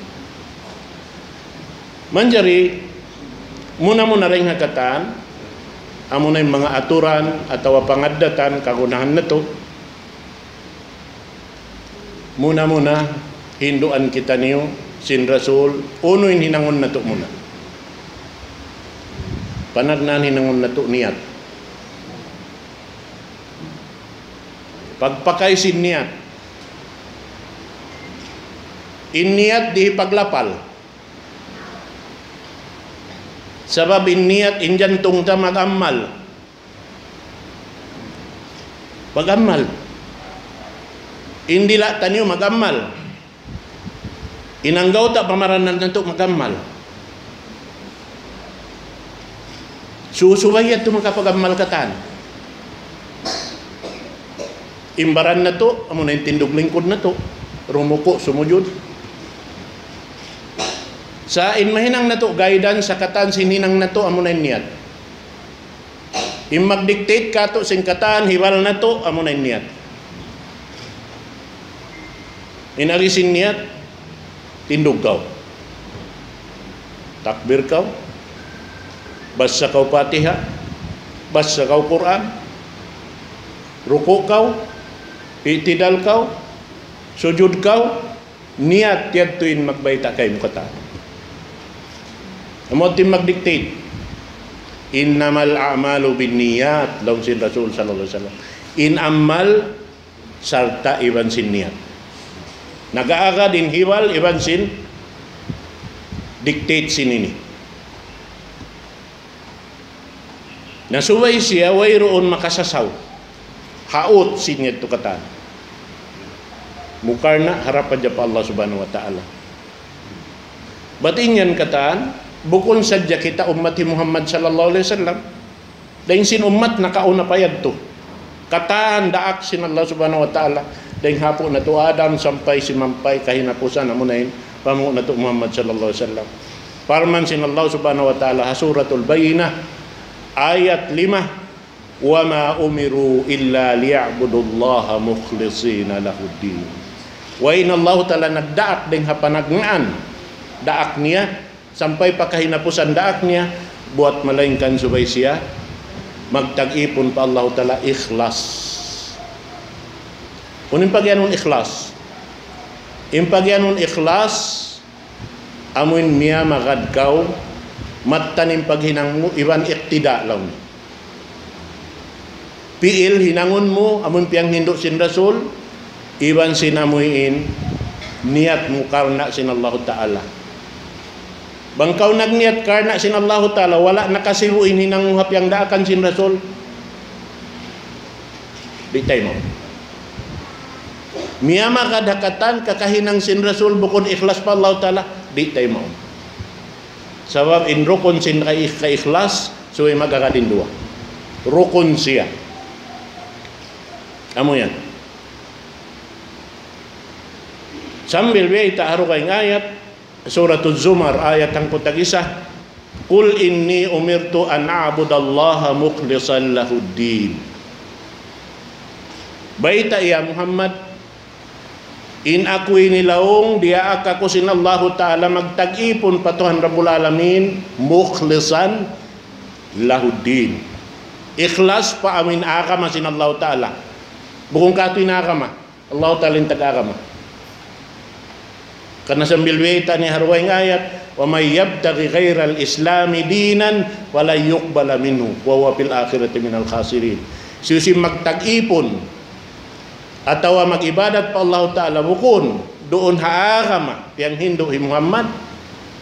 Manjari, muna-muna dayn ha katan, amuna in manga aturan atawa pangaddatan kagunahan natu'. Muna-muna, hinduan kitaniyu sin Rasul, unu in hinangun natu' muna. Panagnaan hinangun natu' niyat. Pagpakay sin niyat. In niyat di' paglapal. Sabab in niyat in jantung ta mag-amal. Mag-amal. In dila' taniyu mag-amal. In anggawta' pamaranan natu' mag-amal. Susubay yadtu makapag-amal katan. In baran natu', amuna in tindug lingkud natu'. Rumuku', sumujud. Sa' in mahinang natu', guidance ha katan sin hinang natu', amuna in niyat. In mag-dictate katu' sin katan hibal natu', amuna in niyat. In agi sin niyat, tindug kaw. Takbir kaw. Basa kaw Fatiha. Basa kaw Qur'an. Ruku' kaw. I'tidal kaw. Sujud kaw. Niyat yadtu in magbayta' kaymu katan. Amu in mag-dictate. إنما الأعمال بالنيات, laung sin Rasul sallallahu alayhi wasallam. In amal sarta' iban sin niyat. Nag-aagad in hibal iban sin dictate sin ini. Na subay siya wayruun makasasaw. Haut sin yadtu katan. Mukarna' harap hadja pa Allah Subhanahu wa Ta'ala. Bat in yan katan, bukun sadja kita ummat hi Muhammad sallallahu alayhi wasallam. Dayn sin ummat nakauna pa yadtu. Katan daak sin Allah Subhanahu wa Ta'ala. Dayn ha apu' natu' Adam sampay simampay kahinapusan amuna in panghu' natu' Muhammad sallallahu alayhi wasallam. Parman sin Allah Subhanahu wa Ta'ala ha Suratul Bayyinah, ayat lima, وما أمروا إلا ليعبدوا الله مخلصين له الدين. Way in Allahu Ta'ala nagdaak dayn ha panagnaan daak niya, sampay pa kahinapusan daak niya, buwat malaingkan subay siya magtag-ipun pa Allahu Ta'ala ikhlas. Unu in pagiyanun ikhlas? In pagiyanun ikhlas, amuin miyamagad kaw, mattan in paghinang mu, iban iqtida laung. Pi'il hinangun mu, amuin piyanghindu' sin Rasul, iban sin amuin niyat mu karna' sin Allahu Ta'ala. Bang kaw nagniyat karna' sin Allahu Ta'ala, wala' nakasibu' in hinang mu ha piyangdaakan sin Rasul, di' taymaun. Miyamagad ha katan kakahinang sin Rasul bukun ikhlas pa Allahu Ta'ala, di' taymaun. Sabab in rukun sin kai-, kaikhlas, subay mag-agad in duwa. Rukun siya. Amu yan. Sambil biyayta' ha dugaing ayat, Suratul Zumar, ayat hangpu' tag-isa, قل إني أمرت أن أعبد الله مخلصا له الدين. Bayta', ya Muhammad, in aku ini laung, diyaak aku sin Allahu Ta'ala magtag-ipun pa Tuhan Rabbul Alamin, مخلصا له الدين. Ikhlas pa amuin agama sin Allahu Ta'ala. Bukun katu' in agama. Allahu Ta'ala in tag-agama. Karna' sambil bayta' niya ha dugaing ayat, ومن يبتغ غير الإسلام دينا فلن يقبل منه وهو في الآخرة من الخاسرين. Hisiyu-siyu in magtag-ipun atawa mag-ibadat pa Allahu Ta'ala bukun duun ha agama piyanghindu' hi Muhammad,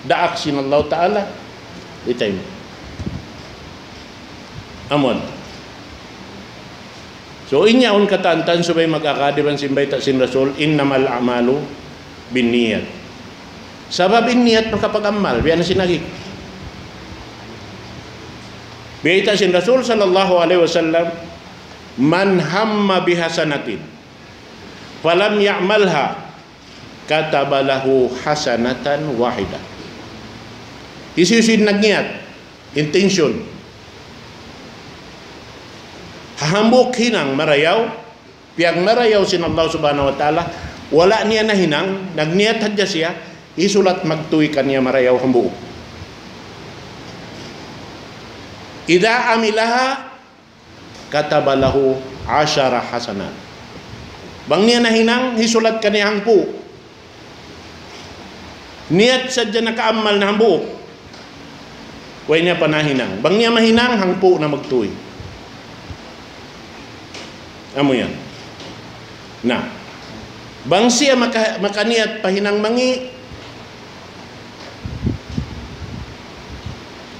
daak sin Allahu Ta'ala, di' taymaun. Amu yan. So, in yaun katan-katan subay mag-agad iban sin bayta' sin Rasul, إنما الأعمال بالنيات. Sabab in niyat makapag-amal, biya' na sin agi. Bayta' sin Rasul sallallahu alayhi wasallam, من هم بحسنة فلم يعملها كتب له حسنة واحدة. Hisiyu-siyu in nagniyat, intention, ha hambuuk hinang marayaw, piyagmarayaw sin Allah Subhanahu wa Ta'ala, wala' niya nahinang, nagniyat hadja siya, hisulat magtuy kaniya marayaw hambuuk. إذا عملها كتب له عشر حسنات. Bang niya nahinang, hisulat kaniya hangpu'. Niyat sadja nakaamal na hambuuk. Way niya pa nahinang. Bang niya mahinang, hangpu' na magtuy. Amu yan. Na. Bang siya maka-, makaniyat pa hinang mangi',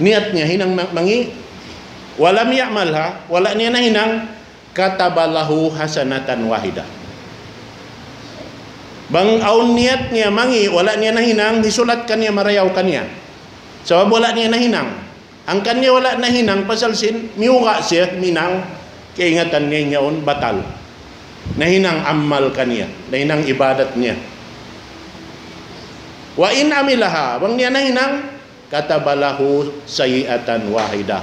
niyat niya hinang ma-, mangi', ولم يعملها, wala' niya nahinang, كتب له حسنة واحدة. Bang awn niyat niya mangi', wala' niya nahinang, hisulat kaniya marayaw kaniya. Sabab wala' niya nahinang. Hangkan niya wala' nahinang pasal sin miyuga' siya hinang, kaingatan niya yaun batal. Nahinang amal kaniya, nahinang ibadat niya. وإن عملها, bang niya nahinang, كتب له سيئة واحدة.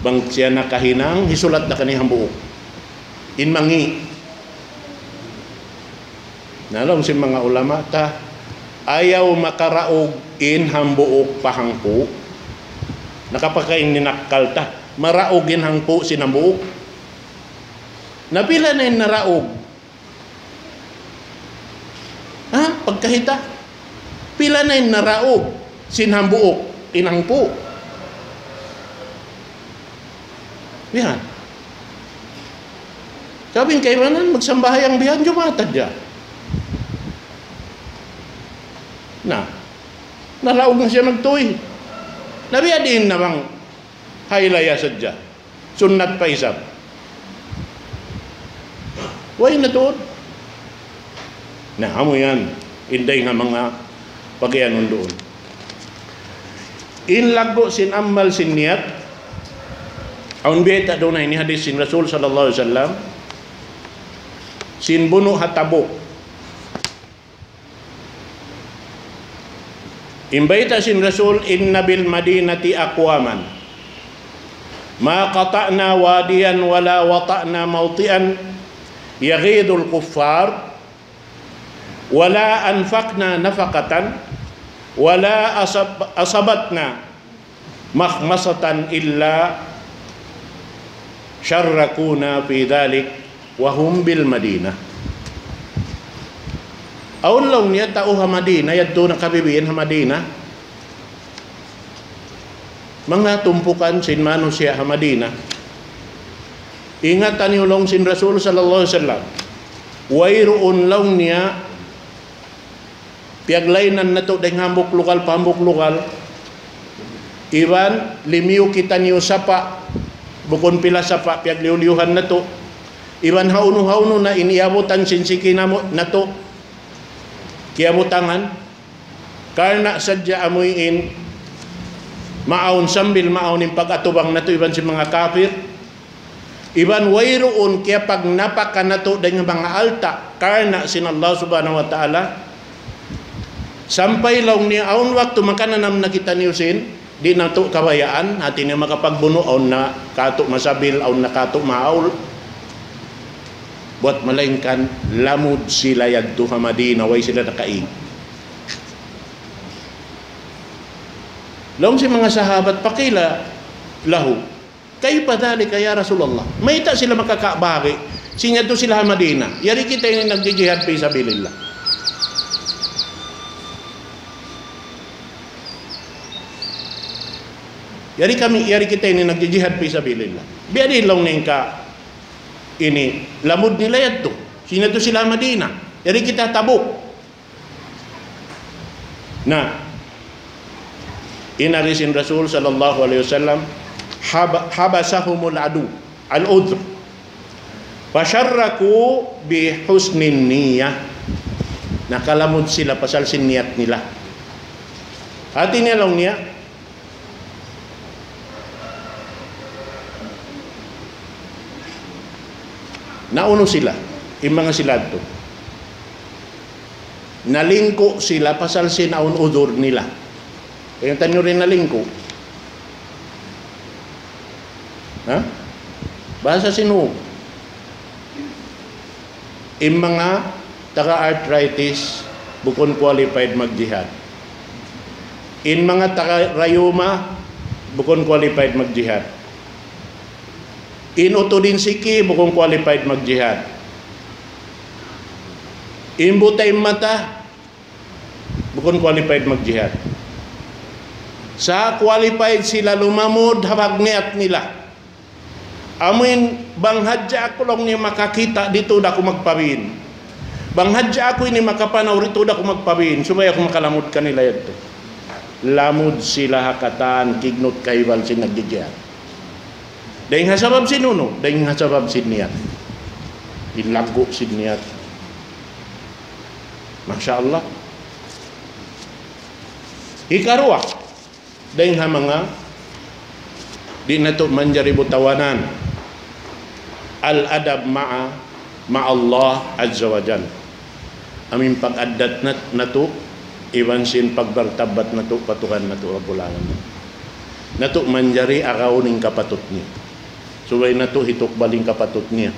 Bang siya nakahinang, hisulat da kaniya hambuuk. In mangi'. Na laung sin manga ulama ta, ayaw makaraug in hambuuk pa hangpu'. Nakapakain in akkal ta. Maraug in hangpu' sin hambuuk. Na pila na in naraug? Ha? Pagkahita'. Pila na in naraug sin hambuuk in hangpu'. Bihan. Sabab in kaibanan, magsambahayang bihan, Jumaat hadja. Na, naraug na siya magtuy. Na biya' diin na bang haylaya sadja. Sunnat pa isab. Way na tuud. Na, amu yan. Inday nga manga pagiyanun duun. In laggu' sin amal sin niyat, awn biyayta' duun na ini hadis sin Rasul sallallahu alayhi wasallam, sin bunu' ha Tabuk. In bayta' sin Rasul, إن بالمدينة أقواما ما قطعنا واديا ولا وطئنا موطئا يغيظ الكفار ولا أنفقنا نفقة ولا أصب-، أصبتنا مخمصة إلا شاركونا في ذلك وهم بالمدينة. Awn laung niya tau ha Madina, yadtu nakabibiin ha Madina. Manga tumpukan sin manusiya' ha Madina. Ingatan niyu laung sin Rasul sallallahu alayhi wasallam. Wayruun laung niya piyaglainan natu' dayn hambuuk lugal pa hambuuk lugal. Iban limiyu kitaniyu sapa', bukun pila sapa' piyagliyu-liyuhan natu'. Iban hawnu-hawnu na in iyabutan sin siki namu-, natu'. Kiyabutangan. Karna' sadja amuin maawn sambil maawn in pag-atubang natu' iban sin manga kapir. Iban wayruun kiyapagnapaka natu' dayn ha manga alta' karna' sin Allah Subhanahu wa Ta'ala. Sampay laung niya awn waktu makananam na kitaniyu sin, di' natu' kabayaan, hati niya makapagbunu', awn na katu' masabil, awn na katu' maaul. Buwat malaingkan, lamud sila yadtu ha Madina, way sila nakaig. Laung sin manga sahabat, فقيل له كيف ذلك يا رسول الله؟ Mayta' sila makakabari? Sin yadtu sila ha Madina. Yari kita ini nagjijihad fi sabilillah. Yari kami, yari kita ini nagjijihad fi sabilillah. Biya' diin laung niya in ka ini, lamud nila yadtu. Sin yadtu sila ha Madina. Yari kita Tabuk. Na, in hadis sin Rasul sallallahu alayhi wasallam, hab-, حبسهم العدو، العذر. فشاركوا بحسن النية. Nakalamud sila pasal sin niyat nila. Hati niya laung niya, naunu sila, in manga sila yadtu. Nalingku' sila pasal sin awn udhur nila. Kaingatan niyu in nalingku'. Ha? Bahasa Sinug. In manga taga-arthritis, bukun qualified magjihad. In manga taga-rayuma, bukun qualified magjihad. In utud in siki, bukun qualified magjihad. In buta' mata, bukun qualified magjihad. Sa' qualified sila lumamud ha pagniyat nila. Amuin bang hadja aku laung niya makakita', di' tuud aku magpabin. Bang hadja aku ini makapanaw, di' tuud aku magpabin. Subay aku makalamud kanila yadtu. Lamud sila ha katan, kignut kahibal sin nagjihad. Dayn ha sabab sin unu, dayn ha sabab sin niyat. Ilaggu' sin niyat. Masha Allah. Hikaruwa, dayn ha manga di' natu' manjari butawanan, al-adab ma'a, ma'a Allah azza wa jal. Amuin pag-addat nat-, natu', iban sin pagmartabat natu' pa Tuhan natu' Rabbul Alamin. Natu' manjari agawun in kapatut niya. Subay natu' hitukbal in kapatut niya.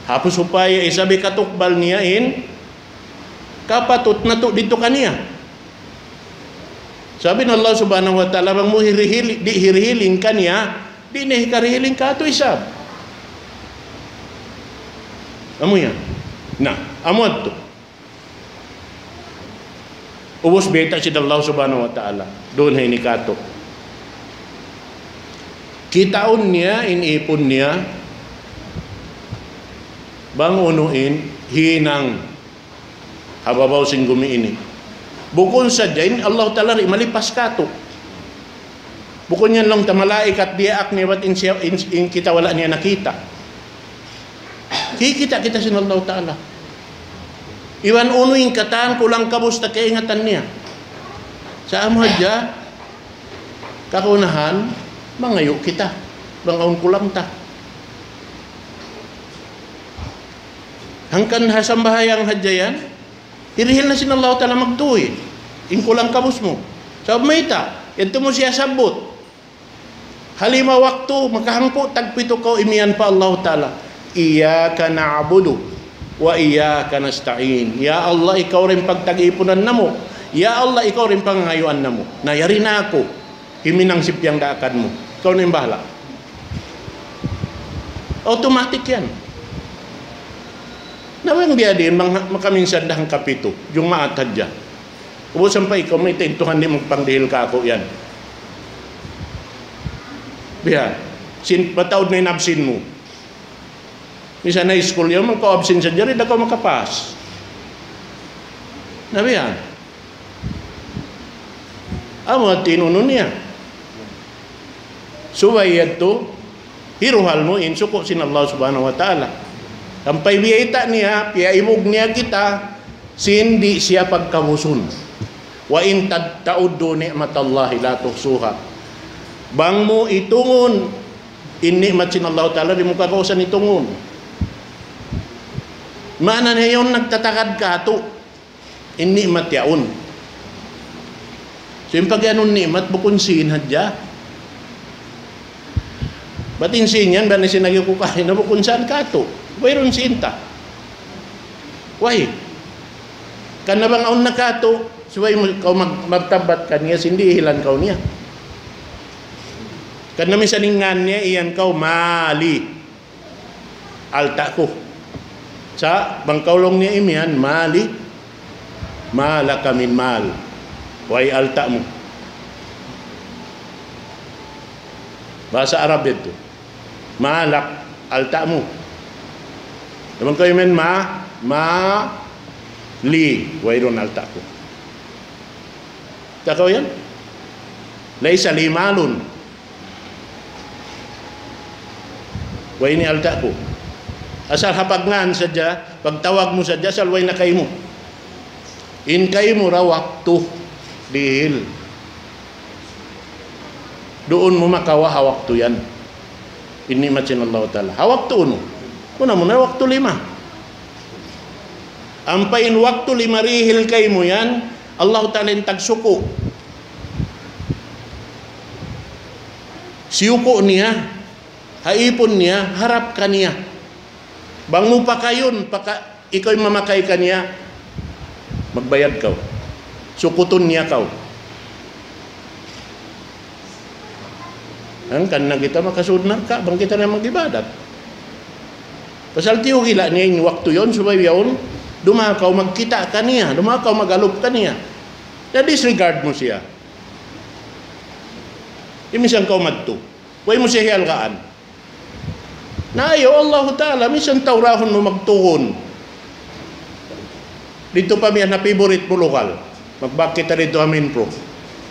Hapus supaya isab hikatukbal niya in kapatut natu' didtu kaniya. Sabab in Allah Subhanahu wa Ta'ala, bang mu hirihil-, di' hirihiling kaniya, di' niya hikarihiling kātu' isab. Amu yan. Na, amu yadtu. Ubus bayta' sin Allah Subhanahu wa Ta'ala. Duun ha ini kātu'. Kitaun niya, in ipun niya, bang unu in hinang ha babaw sin gumi ini. Bukun sadja in Allah Ta'ala di' malipas kātu'. Bukun yan laung ta malaikat diyaak niya bat in siya, in, in kita wala' niya nakita'. Kikita' kita sin Allah Ta'ala. Iban unu in katan kulang kabus ta kaingatan niya. Sa' amu hadja, kakunahan, mangayu' kita. Bang awn kulang ta. Hangkan ha sambahayang hadja yan, hirihil na sin Allah Ta'ala magtuy. In kulang kabus mu. Sabab mayta', yadtu mu siya sabbut. Ha lima waktu, makahangpu' tagpitu kaw imiyan pa Allah Ta'ala. إياك نعبد وإياك نستعين. Ya Allah, ikaw da in pagtag-ipunan namu'. Ya Allah, ikaw da in pangangayuan namu'. Na yari na aku. Himinang sin piyangdaakan mu. Ikaw na in bahala'. Automatic yan. Na bang biya' diin, manga-, makaminsan da hangkapitu. Jumaat hadja. Ubus sampay ikaw, mayta' in Tuhan di' magpangdihil kāku' yan. Biya'. Sin, mataud na in absent mu. Misan high school yan, bang kaw absent sadja, di' da kaw makapass. Na biya'. Amu in tinunu niya. Subay yadtu, hiruhal mu in suku' sin Allah Subhanahu wa Ta'ala. Sampay biyayta' niya, piyaibug niya kita, sin di' siya pagkabusun. وإن تع-، تعدوا نعمة الله لا تحصوها. Bang mu itungun, in ni'mat sin Allah Ta'ala, di' mu kakausan itungun. Maana niya yan nagtatagad kātu'. In ni'mat yaun. So, in pagiyanun ni'mat, bukun sīn hadja. Bat in sīn yan, bat in sīn lagi' ku kaina, bukun sīn kātu'. Wayruun sīn ta. Way. Karna' bang awn na kātu', subay mu kaw mag-, magtabat kaniya, sin dihilan kaw niya. Karna' misan in ngān niya, iyan kaw مالي. Alta' ku. Sa' bang kaw laung niya imiyan, مالي ما لك من مال. Way alta' mu. Bahasa Arab yadtu. ما لك, alta' mu. Bang kaw imiyan, ما, ما لي, wayruun alta' ku. Takaw yan? ليس لي مال. Way ini alta' ku. Asal ha pagngān sadja, pagtawag mu sadja, asal way na kaymu. In kaymu ra waktu dihil. Duun mu makawa' ha waktu yan. In ni'mat sin Allah Ta'ala. Ha waktu unu? Muna-muna waktu lima. Ampa in waktu lima dihil kaymu yan, Allah Ta'ala in tagsuku'. Siyuku' niya, ha ipun niya, harap kaniya. Bang mu pakayun, paka-, ikaw in mamakay kaniya, magbayad kaw. Sukutun niya kaw. Hangkan na kita makasud narka', bang kita na mag-ibadat. Pasal tiyuhila' niya in waktu yaun, subay yaun, dumaha kaw magkita' kaniya, dumaha kaw mag-alup kaniya. Na-disregard mu siya. Imisan kaw madtu. Way mu siya hiyalgaan. Na ayaw, Allahu Ta'ala, misan tau rahun mu magtuhun. Didtu pa miyan ha favorite mu lugal. Magbak kita didtu ha Minpro.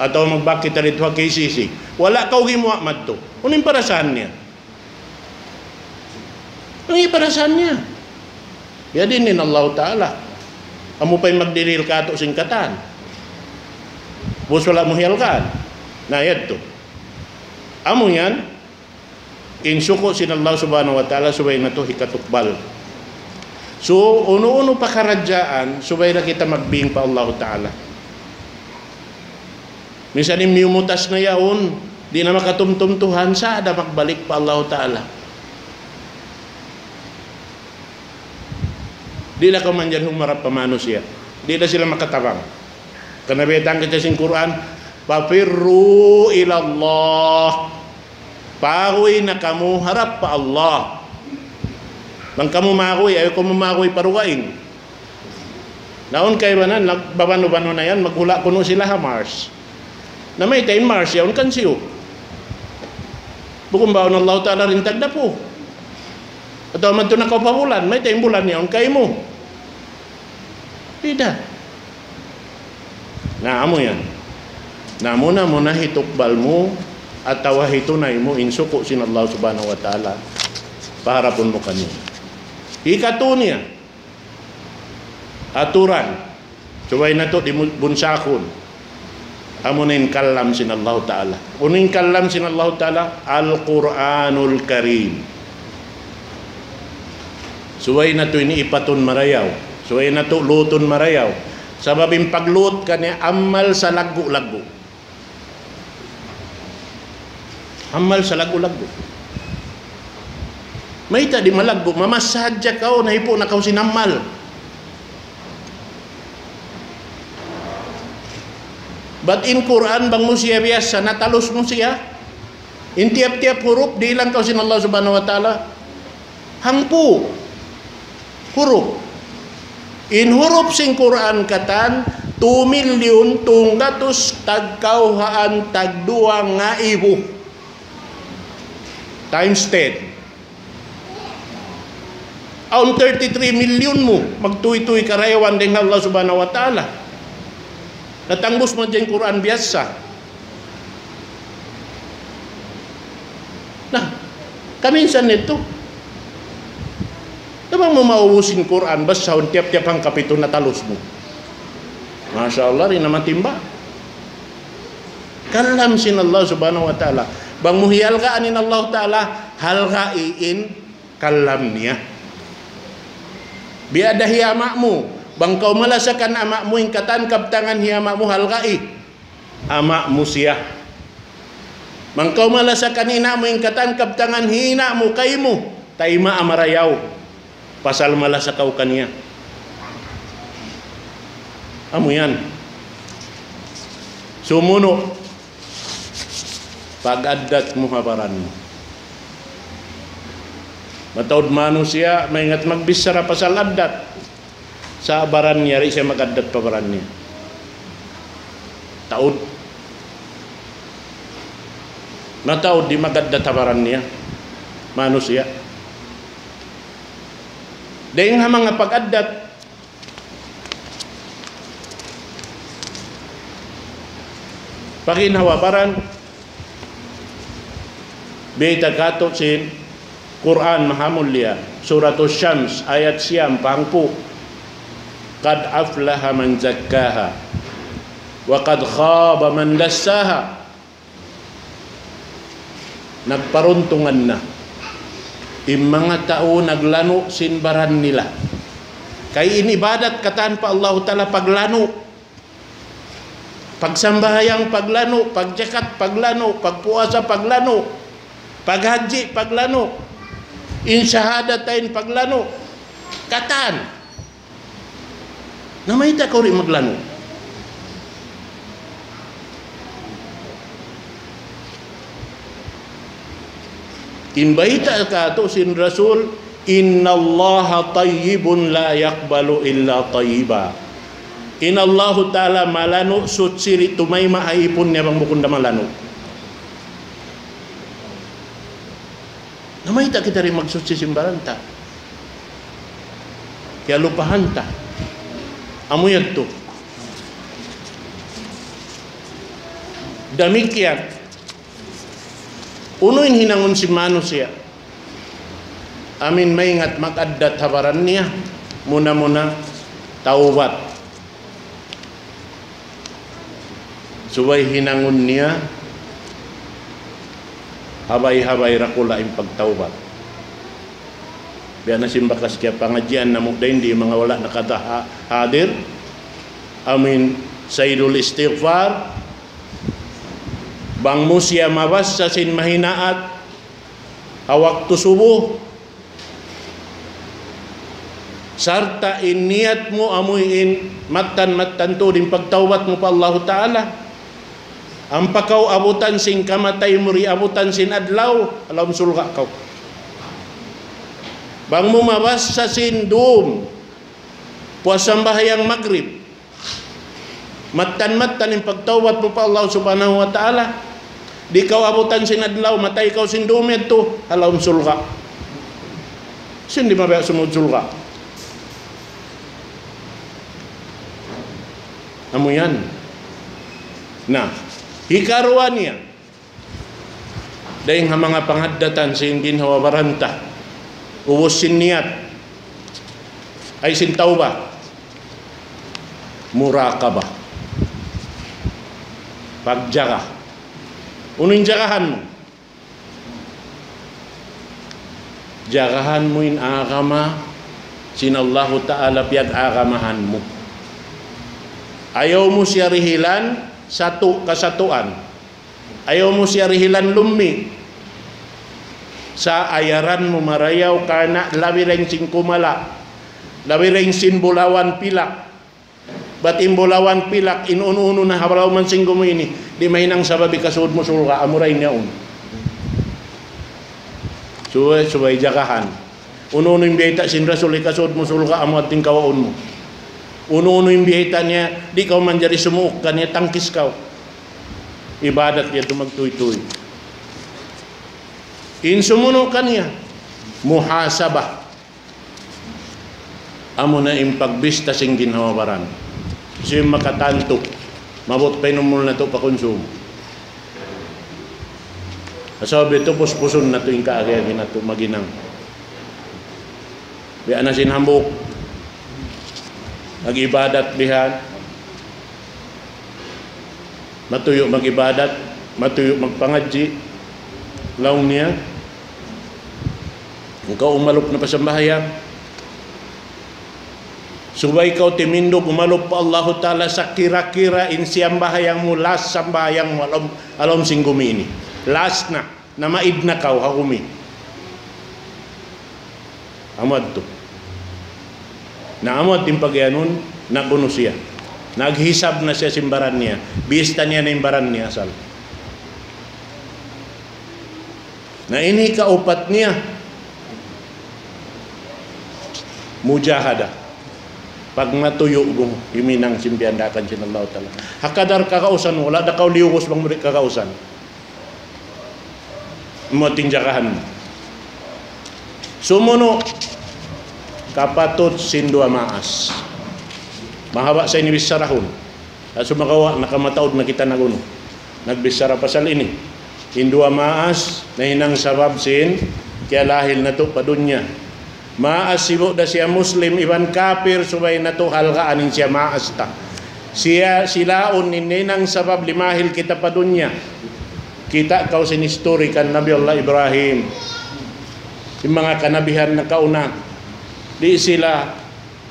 Atawa magbak kita didtu ha K C C. Wala' kaw gimuwa' madtu. Unu in parasahan niya? Unu in parasahan niya? Biyadiin in Allahu Ta'ala. Amu pa in magdirihil kātu' sin katan. Ubus wala' mu hiyalgaan. Na yadtu. Amu yan, in suku' sin Allah Subhanahu wa Ta'ala subay natu' hikatukbal. So, unu-unu pakaradjaan, subay na kita magbing pa Allahu Ta'ala. Minsan in miyumutas na yaun, di' na makatumtum Tuhan, sa' da magbalik pa Allahu Ta'ala. Di' na kaw manjari humarap pa manusiya'. Di' na sila makatabang. Karna' baytaan kita sin Qur'an, ففروا إلى الله. Paguy na kamu harap pa Allah. Bang kamu maguy, ayaw kamu maguy pa dugaing. Na awn kaibanan, nagbabanu-banu na yan, maghula' kunu' sila ha Mars. Na mayta' in Mars, yaun kan siyu. Bukun ba awn Allahu Ta'ala dayn tagdapu? Atawa madtu na kaw pa bulan, mayta' in bulan yaun kaymu? Di' da. Na, amu yan. Na, muna-muna hitukbal mu, atawa hitunay mu, in suku' sin Allah Subhanahu wa Ta'ala, paharapun mu kaniya. Hikatu niya, aturan, subay natu' di' mu-, bunsakun. Amu na in kalam sin Allahu Ta'ala. Unu in kalam sin Allahu Ta'ala? Al-Qur'anul Karim. Subay natu' ini ipatun marayaw. Subay natu' lutun marayaw. Sabab in paglut kaniya amal salaggu'-laggu'. Amal salaggu'-laggu'. Mayta' di' malaggu', mamassa hadja kaw, nahipu' na kaw sin amal. Bat in Qur'an, bang mu siya biyassa, natalus mu siya. In tiyap-tiyap hurup, dihilan kaw sin Allah Subhanahu wa Ta'ala. Hangpu' hurup. In hurup sin Qur'an katan, two million, tunggatus, tagkauhaan, tagduwa ngaibu. Times ten. Awn thirty-three million mu, magtūy-tūy karayawan dayn ha Allah Subhanahu wa Ta'ala. Natangbus mu in Qur'an biyassa. Na, kaminsan nitu. Na bang mu maubus in Qur'an, basahun tiyap-tiyap hangkapitu natalus mu. Masha Allah, di' na matimba. Kalam sin Allah Subhanahu wa Ta'ala. Bang mu hiyalgaan in Allah Ta'ala, halgai in kalam niya. Biya' da hi ama' mu, bang kaw malasa kan ama' mu in katan kabtangan hi ama' mu, halgai. Ama' mu siya. Bang kaw malasa kan ina' mu in katan kabtangan hi ina' mu kaymu, taymaa marayaw. Pasal malasa kaw kaniya. Amu yan. Sumunu', pag-addat mu ha baran mu. Mataud manusiya', maingat magbichara pasal addat. Sa' baran niya, di' siya mag-addat pa baran niya. Taud. Mataud di' mag-addat ha baran niya. Manusiya'. Dayn ha manga pag-addat, paghinang ha baran, bayta' kātu' sin Qur'an mahamulliya, Suratus Shams, ayat siyam pa hangpu'. قد أفلح من زكاها وقد خاب من دساها. Nagparuntungan na in manga tau naglanu' sin baran nila. Kay in ibadat katan pa Allahu Ta'ala paglanu'. Pagsambahayang paglanu', pagjakat paglanu', pagpuasa paglanu', paghajji paglanu', in shahadatain paglanu'. Katan. Na mayta' kaw di' maglanu'? In bayta' kātu' sin Rasul, إن الله طيب لا يقبل إلا طيبا. In Allahu Ta'ala malanu', suchi, di' tumayma' ha ipun niya bang bukun da malanu'. Na mayta' kita di' magsuchi sin baran ta? Kiyalupahan ta. Amu yadtu. Damikkiyan, unu in hinangun sin manusiya'? Amin maingat mag-addat ha baran niya, muna-muna tawbat. Subay hinangun niya habay-habay dakula' in pagtawbat. Biya' na sin bakas kiyapangadjian namu' dayn di, manga wala' nakataha-, hadir. Amin Sayyidul Istighfar. Bang mu siya mabassa sin mahinaat ha waktu subuh, sarta' in niyat mu amuin mattan-mattan tuud in pagtawbat mu pa Allahu Ta'ala, ampa kaw abutan sin kamatay mu di' abutan sin adlaw, ha lawm surga' kaw. Bang mu mabassa sin dum, puas sambahayang magrib, mattan-mattan in pagtawbat mu pa Allah Subhanahu wa Ta'ala, di' kaw abutan sin adlaw, matay kaw sin dum yadtu, ha lawm surga'. Sin di' mabaya' sumud surga'. Amu yan. Na, hikaruwa niya, dayn ha manga pangaddatan sin ginhawa-baran ta, ubus sin niyat, ay sin tawbat, muraqabah. Pagjaga. Unu in jagahan mu? Jagahan mu in agama sin Allahu Ta'ala piyag-agamahan mu. Ayaw mu siya dihilan satu' kasatuan. Ayaw mu siya dihilan lummi'. Sa' ayaran mu marayaw karna' labi dayn sin kumala', labi dayn sin bulawan pilak. Bat in bulawan pilak, in unu-unu na ha lawm sin gumi ini, di' mahinang sabab hikasud mu surga', amura in yaun. Subay, subay jagahan. Unu-unu in biyayta' sin Rasul, hikasud mu surga', amu yadtu in kawaun mu. Unu-unu in biyayta' niya, di' kaw manjari sumuuk kaniya, tangkis kaw. Ibadat niya tu magtuytuy. In sumunu' kaniya, muhasabah. Amuna in pagbista sin ginhawa-baran. Hisiyu in makatantu, maabut pa in umul natu' pa kunsum. Sabab yadtu puspusun natu' in kaagi-agi natu' maghinang. Biya' na sin hambuuk mag-ibadat bihan. Matuyu' mag-ibadat, matuyu' magpangadji'. Laung niya, bang kaw umalup na pa sambahayang, subay kaw timindug umalup pa Allahu Ta'ala, sakira-kira in siyambahayang mu, last sambahayang mu, ha lawm, ha lawm sin gumi ini. Last na. Namaid na kaw ha gumi. Amu yadtu. Na amu yadtu in pagiyanun, nag-unu siya. Naghisab na siya sin baran niya. Bista niya na in baran niya asal. Na ini kaupat niya, mujahada. Pagmatuyu' mu himinang sin piyandaakan sin Allahu Ta'ala. Ha kadar kagausan, wala' da kaw liyugus bang mu di' kagausan. Amu in jagahan. Sumunu', kapatut sin duwa maas. Mahaba' sa ini bicharahun. Sumagawa', nakamataud na kita nag-unu. Nagbichara pasal ini. In duwa maas, nahinang sabab sin kiyalahil natu' pa dunya. Maas sibu' da siya Muslim iban kapir, subay natu' halgaan in siya maas ta. Siya, sila yaun in nahinang sabab limahil kita pa dunya. Kita' kaw sin history kan Nabi Allah Ibrahim. Sin manga kanabihan nakauna. Di' sila,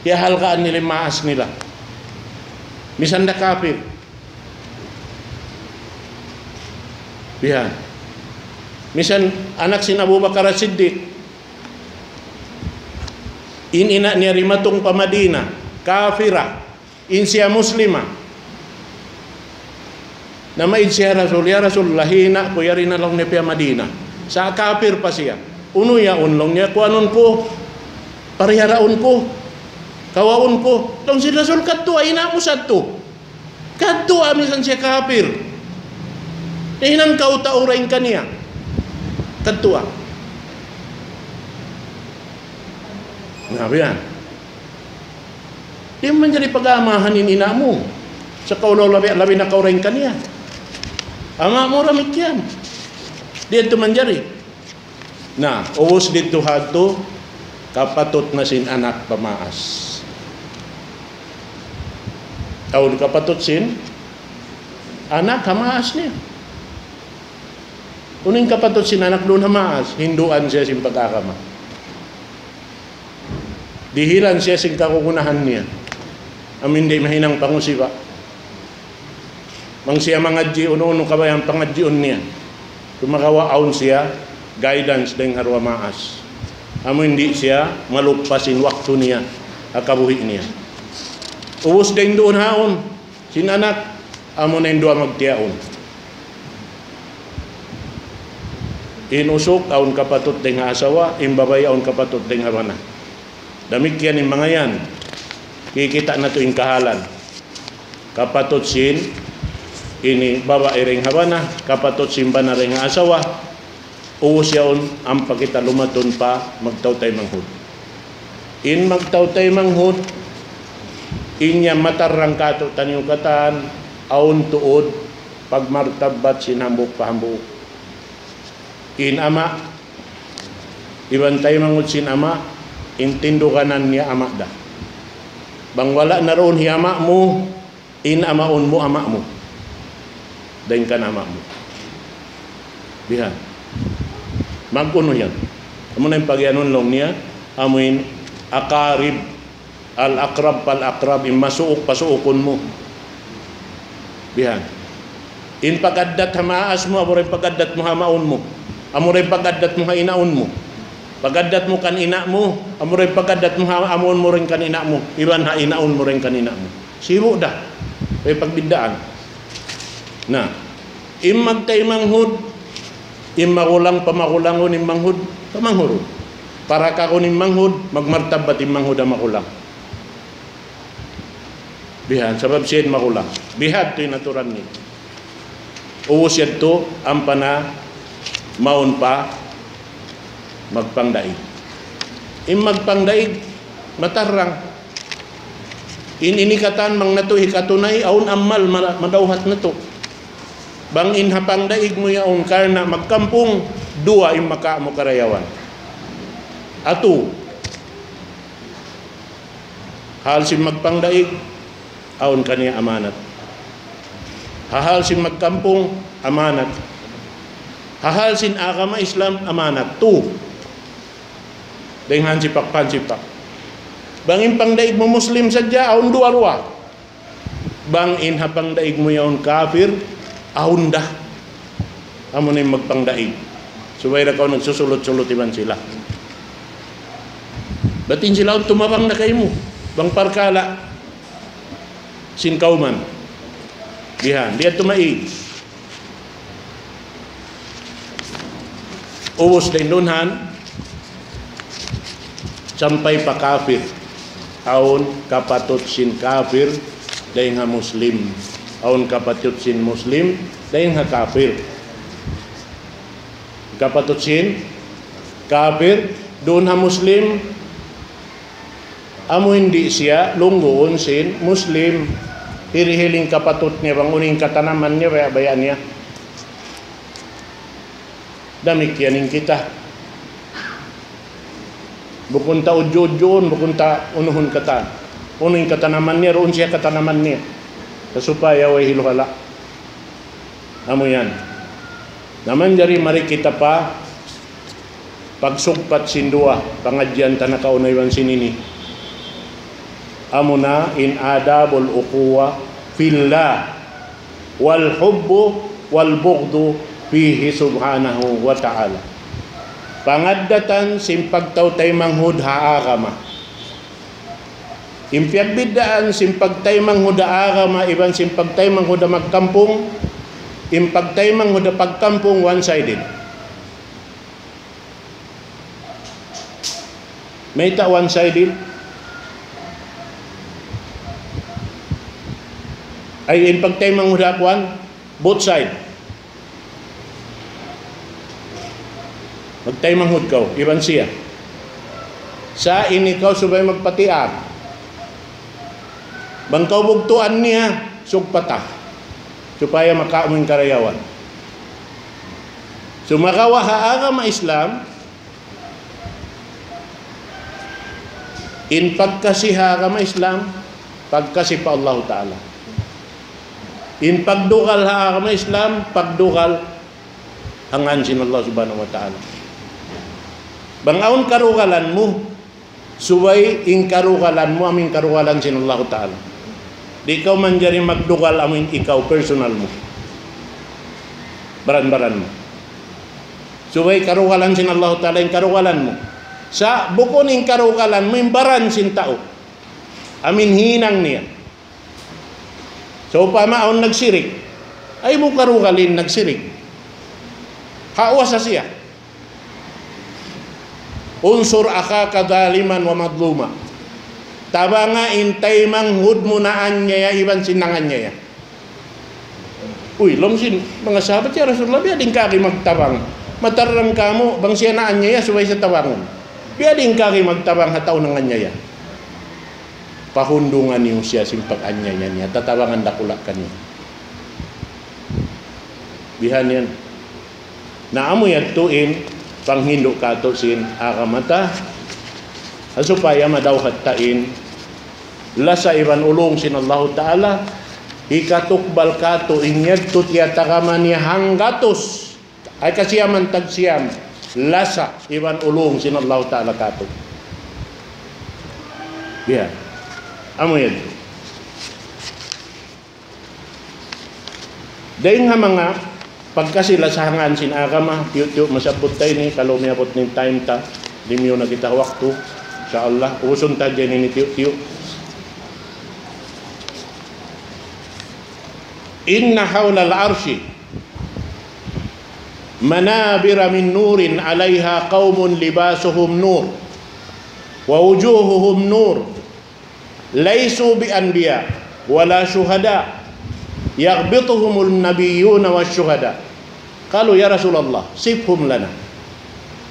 kiyahalgaan nila in maas nila. Misan da kapir. Bihan. Misan anak sin Abu Bakar As-Siddiq. In ina' niya dimatung pa Madina, kafira. In siya Muslima. Namaid siya ha Rasul, "Ya Rasul, lahi ina' ku yari na laung niya pa Madina. Sa' kapir pa siya." "Unu yaun?" laung niya, "Kuanun ku, Pariharaun ku. Kawaun ku. Laung sin Rasul, kadtuwa, ina' mu sadtu. Kadtuwa, misan siya kapir. Hinang kaw tau dayn kaniya. Kadtuwa. Na, biya' yan. Di' manjari pag-amahan in ina' mu. Sa' kaw law labi, labi na kaw dayn kaniya. Ama' mu damikkiyan. Di' yadtu manjari. Na, ubus didtu hadtu, kapatut na sin anak pa maas. Awn kapatut sin anak ha maas niya. Unu in kapatut sin anak duun ha maas, hinduan siya sin pag-agama. Dihilan siya sin kagunahan niya. Amu in di' mahinang pangusiba. Bang siya mangadji', unu-unu kabayaan pangadjiun niya. Sumagawa' awn siya guidance dayn ha duwa maas. Amu in di' siya maluppas in waktu niya, ha kabuhi' niya. Ubus dayn duun ha yaun sin anak, amu na in duwa magtiyaun. In usug awn kapatut dayn ha asawa, in babai awn kapatut dayn ha bana. Damikkiyan in manga yan. Kikita' natu' in kahalan. Kapatut sin ini babai dayn ha bana, kapatut sin bana dayn ha asawa. Ubus yaun ampa kita lumatun pa magtautaymanghud. In magtautaymanghud, in yan matarrang kātu'niyu katan, awn tuud pagmartabbat sin hambuuk pa hambuuk. In ama', iban taymanghud sin ama', in tinduganan niya ama' da. Bang wala' na duun hi ama' mu, in amaun mu ama' mu. Dayn kan ama' mu. Bihan. Mag-unu yan. Amu na in pagiyanun laung niya, amu in aqarib, al-aqrab fal-aqrab, in masuuk, pasuukun mu. Bihan. In pag-addat ha maas mu, amu ra in pag-addat mu ha amaun mu. Amu ra in pag-addat mu ha inaun mu. Pag-addat mu kan ina' mu, amu ra in pag-addat mu ha amaun mu dayn kan ina' mu. Iban ha inaun mu dayn kan ina' mu. Sibu' da. Way pagbiddaan. Na, in magtaymanghud, in magulang, pamagulangun in manghud, pamanghudun. Parakagun in manghud, magmartabbat in manghud ha magulang. Bihan, sabab siya in magulang. Bihadtu in aturan niya. Ubus yadtu, ampa na mawn pa magpangdaig. In magpangdaig, matarrang. In ini katan bang natu' hikatunay, awn amal ma-, madawhat natu'. Bang in ha pangdaig mu yaun karna' magkampung, duwa in makawa' mu karayawan. Atu, hal sin magpangdaig, awn kaniya amanat. Ha hal sin magkampung, amanat. Ha hal sin agama Islam, amanat. Tu. Dayn ha hansipak-pansipak. Bang in pangdaig mu Muslim sadja, awn duwa-ruwa. Bang in ha pangdaig mu yaun kapir, awn da. Amu na in magpangdaig. Subay da kaw nagsusulut-sulut iban sila. Bat in sila tumabang na kaymu. Bang parkala' sin kawman. Bihan, di' yadtu maig. Ubus dayn duun han, sampay pa kapir. Awn kapatut sin kapir dayn ha Muslim. Awn kapatut sin Muslim dayn ha kapir. Kapatut sin kapir duun ha Muslim, amu in di' siya lungguun sin Muslim. Hirihil in kapatut niya bang unu in katanaman niya, baya'-baya' niya. Damikkiyan in kita. Bukun ta udju-udjuun, bukun ta unuhun katan. Unu in katanaman niya, duun siya katanaman niya. Sa' supaya way hiluhala'. Amu yan. Na manjari mari kita pa pagsugpat sin duwa pangadjian ta nakauna iban sin ini. Amuna in adabul ukhuwa fillah wal hubbu wal bughdu fihi subhanahu wa ta'ala. Pangaddatan sin pagtautaymanghud ha agama. In piyagbiddaan sin pagtaymanghud ha agama iban sin pagtaymanghud ha magkampung, in pagtaymanghud ha pagkampung one-sided. Mayta' one-sided? Ay, in pagtaymanghud ha kuwan, both side. Magtaymanghud kaw, iban siya. Sa' in ikaw subay magpatiag. Bang kaw bugtuan niya, sugpata. Supaya makawa' mu in karayawan. Sumagawa' ha agama Islam, in pagkasi ha agama Islam, pagkasi pa Allah Ta'ala. In pagdugal ha agama Islam, pagdugal ha ngan sin Allah Subhanahu wa Ta'ala. Bang awn karugalan mu, subay in karugalan mu, amu in karugalan sin Allah Ta'ala. Di' kaw manjari magdugal amu in ikaw personal mu. Baran-baran mu. Subay karugalan sin Allah Ta'ala in karugalan mu. Sa' bukun in karugalan mu, in baran sin tau. Amu in hinang niya. Sawpama awn nagsirik. Ay mu karugal in nagsirik. Hawasa siya. انصر أخاك ظالما ومظلوما. Tabanga in taymanghud mu naanyaya iban sin nangannyaya. Uy, laung sin manga sahabat, "Ya Rasulullah, biya' diin kaagi magtabang? Matarrang kamu, bang siya naanyaya, subay siya tabangun. Biya' diin kaagi magtabang ha tau nanganyaya?" Pahundungan niyu siya sin pag-anyaya niya, tatabangan dakula' kaniya. Bihan yan. Na amu yadtu in panghindu' katu' sin agama ta, ha supaya madawhat ta in lasa iban ulung sin Allahu Ta'ala, hikatukbal katu' in yadtu tiyatagama niya hanggatus. Ay kasiyaman tagsiyam, lasa iban ulung sin Allahu Ta'ala katu'. Biya'. Amu yan. Dayn ha manga pagkasi-lasahan sin agama, tiyu'-tiyu' masabbut ta ini, kalu miyabut in time ta, limiyu na kita waktu, insya Allah, ubusun ta yan ini tiyu'-tiyu'. إن حول العرش منابر من نور عليها قوم لباسهم نور ووجوههم نور ليسوا بأنبياء ولا شهداء يغبطهم النبيون والشهداء. قالوا: يا رسول الله، صفهم لنا.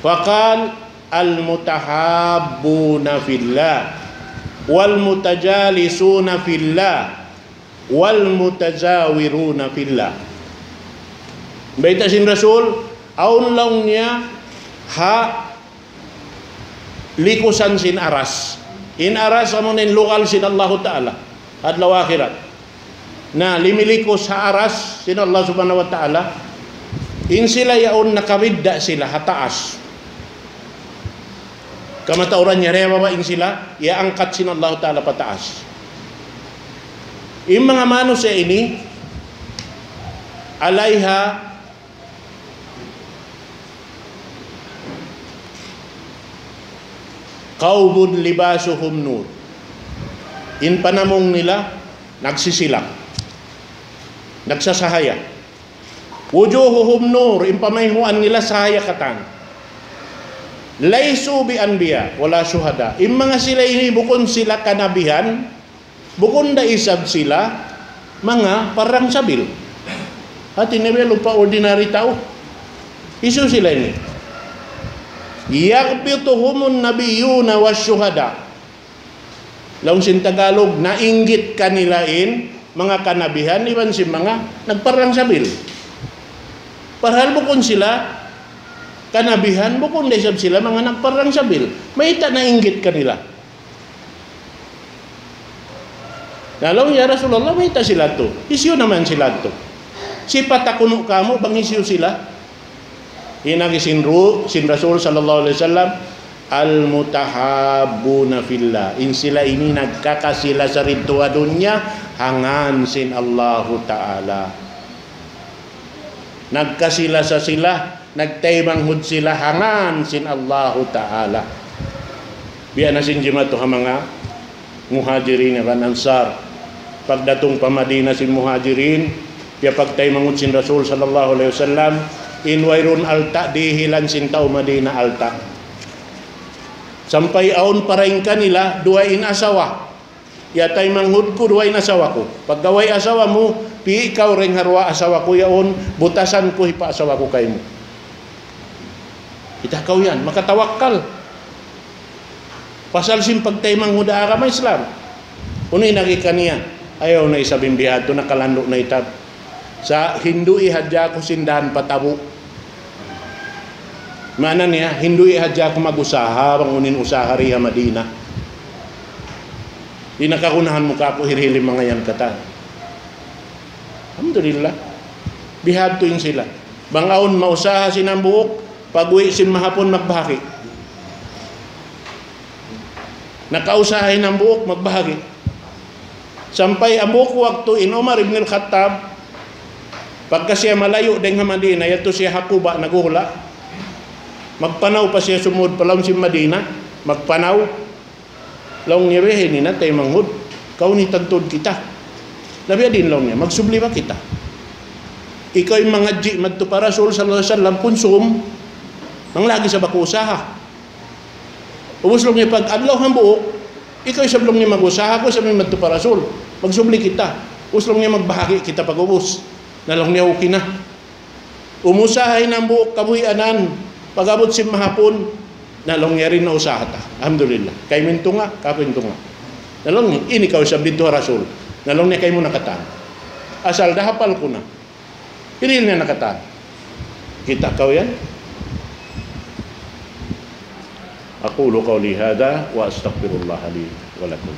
فقال: المتحابون في الله والمتجالسون في الله والمتزاورون في الله. Bayta' sin Rasul, awn laung niya ha likusan sin Aras. In Aras amu in lugal sin Allahu Ta'ala adlaw akhirat. Na limilikus ha Aras sin Allah Subhanahu wa Ta'ala. In sila yaun nakabidda' sila ha taas. Kamatauran niya, dayn ha baba' in sila, iyaangkat sin Allahu Ta'ala pataas. In manga manusiya' ini, عليها قوم لباسهم نور. In panamung nila, nagsisilang. Nagsasahaya. وجوههم نور, in pamayhuan nila sahaya katan. ليسوا بأنبياء ولا شهداء. In manga sila ini bukun sila kanabihan, bukun da isab sila manga parang sabil. Hati niya biya' lupa ordinary tau. Hisiyu sila ini? يغبطهم النبيون والشهداء. Laung sin Tagalog, nainggit kanila in manga kanabihan, iban sin manga nagparang sabil. Parhal bukun sila kanabihan, bukun da isab sila manga nagparang sabil. Mayta' nainggit kanila? Na laung, "Ya Rasulullah, mayta' sila tu? Hisiyu naman sila tu? Sipata kunu' kamu' bang hisiyu sila." In agi sin Ru-, sin Rasul sallallahu alayhi wasallam, المتحابون في الله. In sila ini nagkakasi-lasa didtu ha dunya, ha ngan sin Allahu Ta'ala. Nagkasi-lasa sila, nagtaymanghud sila ha ngan sin Allahu Ta'ala. Biya' na sin jimatu ha manga Muhajirin iban Ansar. Pagdatung pa Madina sin Muhajirin, piyagtaymanghud sin Rasul sallallahu alayhi wasallam, in wayruun alta', dihilan sin tau Madina alta'. Sampay awn pa dayn kanila, duwa in asawa. Ya taymanghud ku, duwa in asawa ku. Pagka way asawa mu, pī' kaw dayn ha duwa asawa ku yaun, butasan ku hipaasawa ku kaymu. Kita' kaw yan, makatawakkal. Pasal sin pagtaymanghud ha agama Islam. Unu in agi kaniya? Ayaw na isab in bihadtu, nakalandu' na itab. Sa' hindu' hadja aku sin dān patabu'. Maana niya, hindu' hadja aku mag-usaha, bang unu in usaha di ha Madina. Di' na kagunahan mu kāku' hirihil in manga yan katan. Alhamdulillah. Bihadtu in sila. Bang awn mausaha sin hambuuk, pag-uwi' sin mahapun magbahagi'. Nakausaha in hambuuk, magbahagi'. Sampay hambuuk waktu in Umar ibn al-Khattab, pagka siya malayu' dayn ha Madina, yadtu siya ha Quba, naghuhula'. Magpanaw pa siya sumud pa lawm sin Madina, magpanaw. Laung niya, "Weh, ini na taymanghud. Kaw ini tantud kita. Na biya' diin," laung niya, "magsubli ba kita? Ikaw in mangadji' madtu pa Rasul sallallahu alayhi wasallam, kunsum, manglagi sa ba ku usaha?" Ubus laung niya, pag-adlaw hambuuk, ikaw isab laung niya mag-usaha, aku isab in madtu pa Rasul. Magsubli kita. Ubus laung niya, magbahagi' kita pag-ubus. Na laung niya, "Okay na." Umusaha in hambuuk kabuhianan, pag-abut sin mahapun, na laung niya, "Yari na usaha ta. Alhamdulillah. Kaymu in tunga', kāku' in tunga'." Na laung niya, "Ini kaw isab didtu ha Rasul." Na laung niya, "Kaymu na katan. Asal da hapal ku na." Ini na katan. Kita' kaw yan? أقول قولي هذا وأستغفر الله لي ولكم.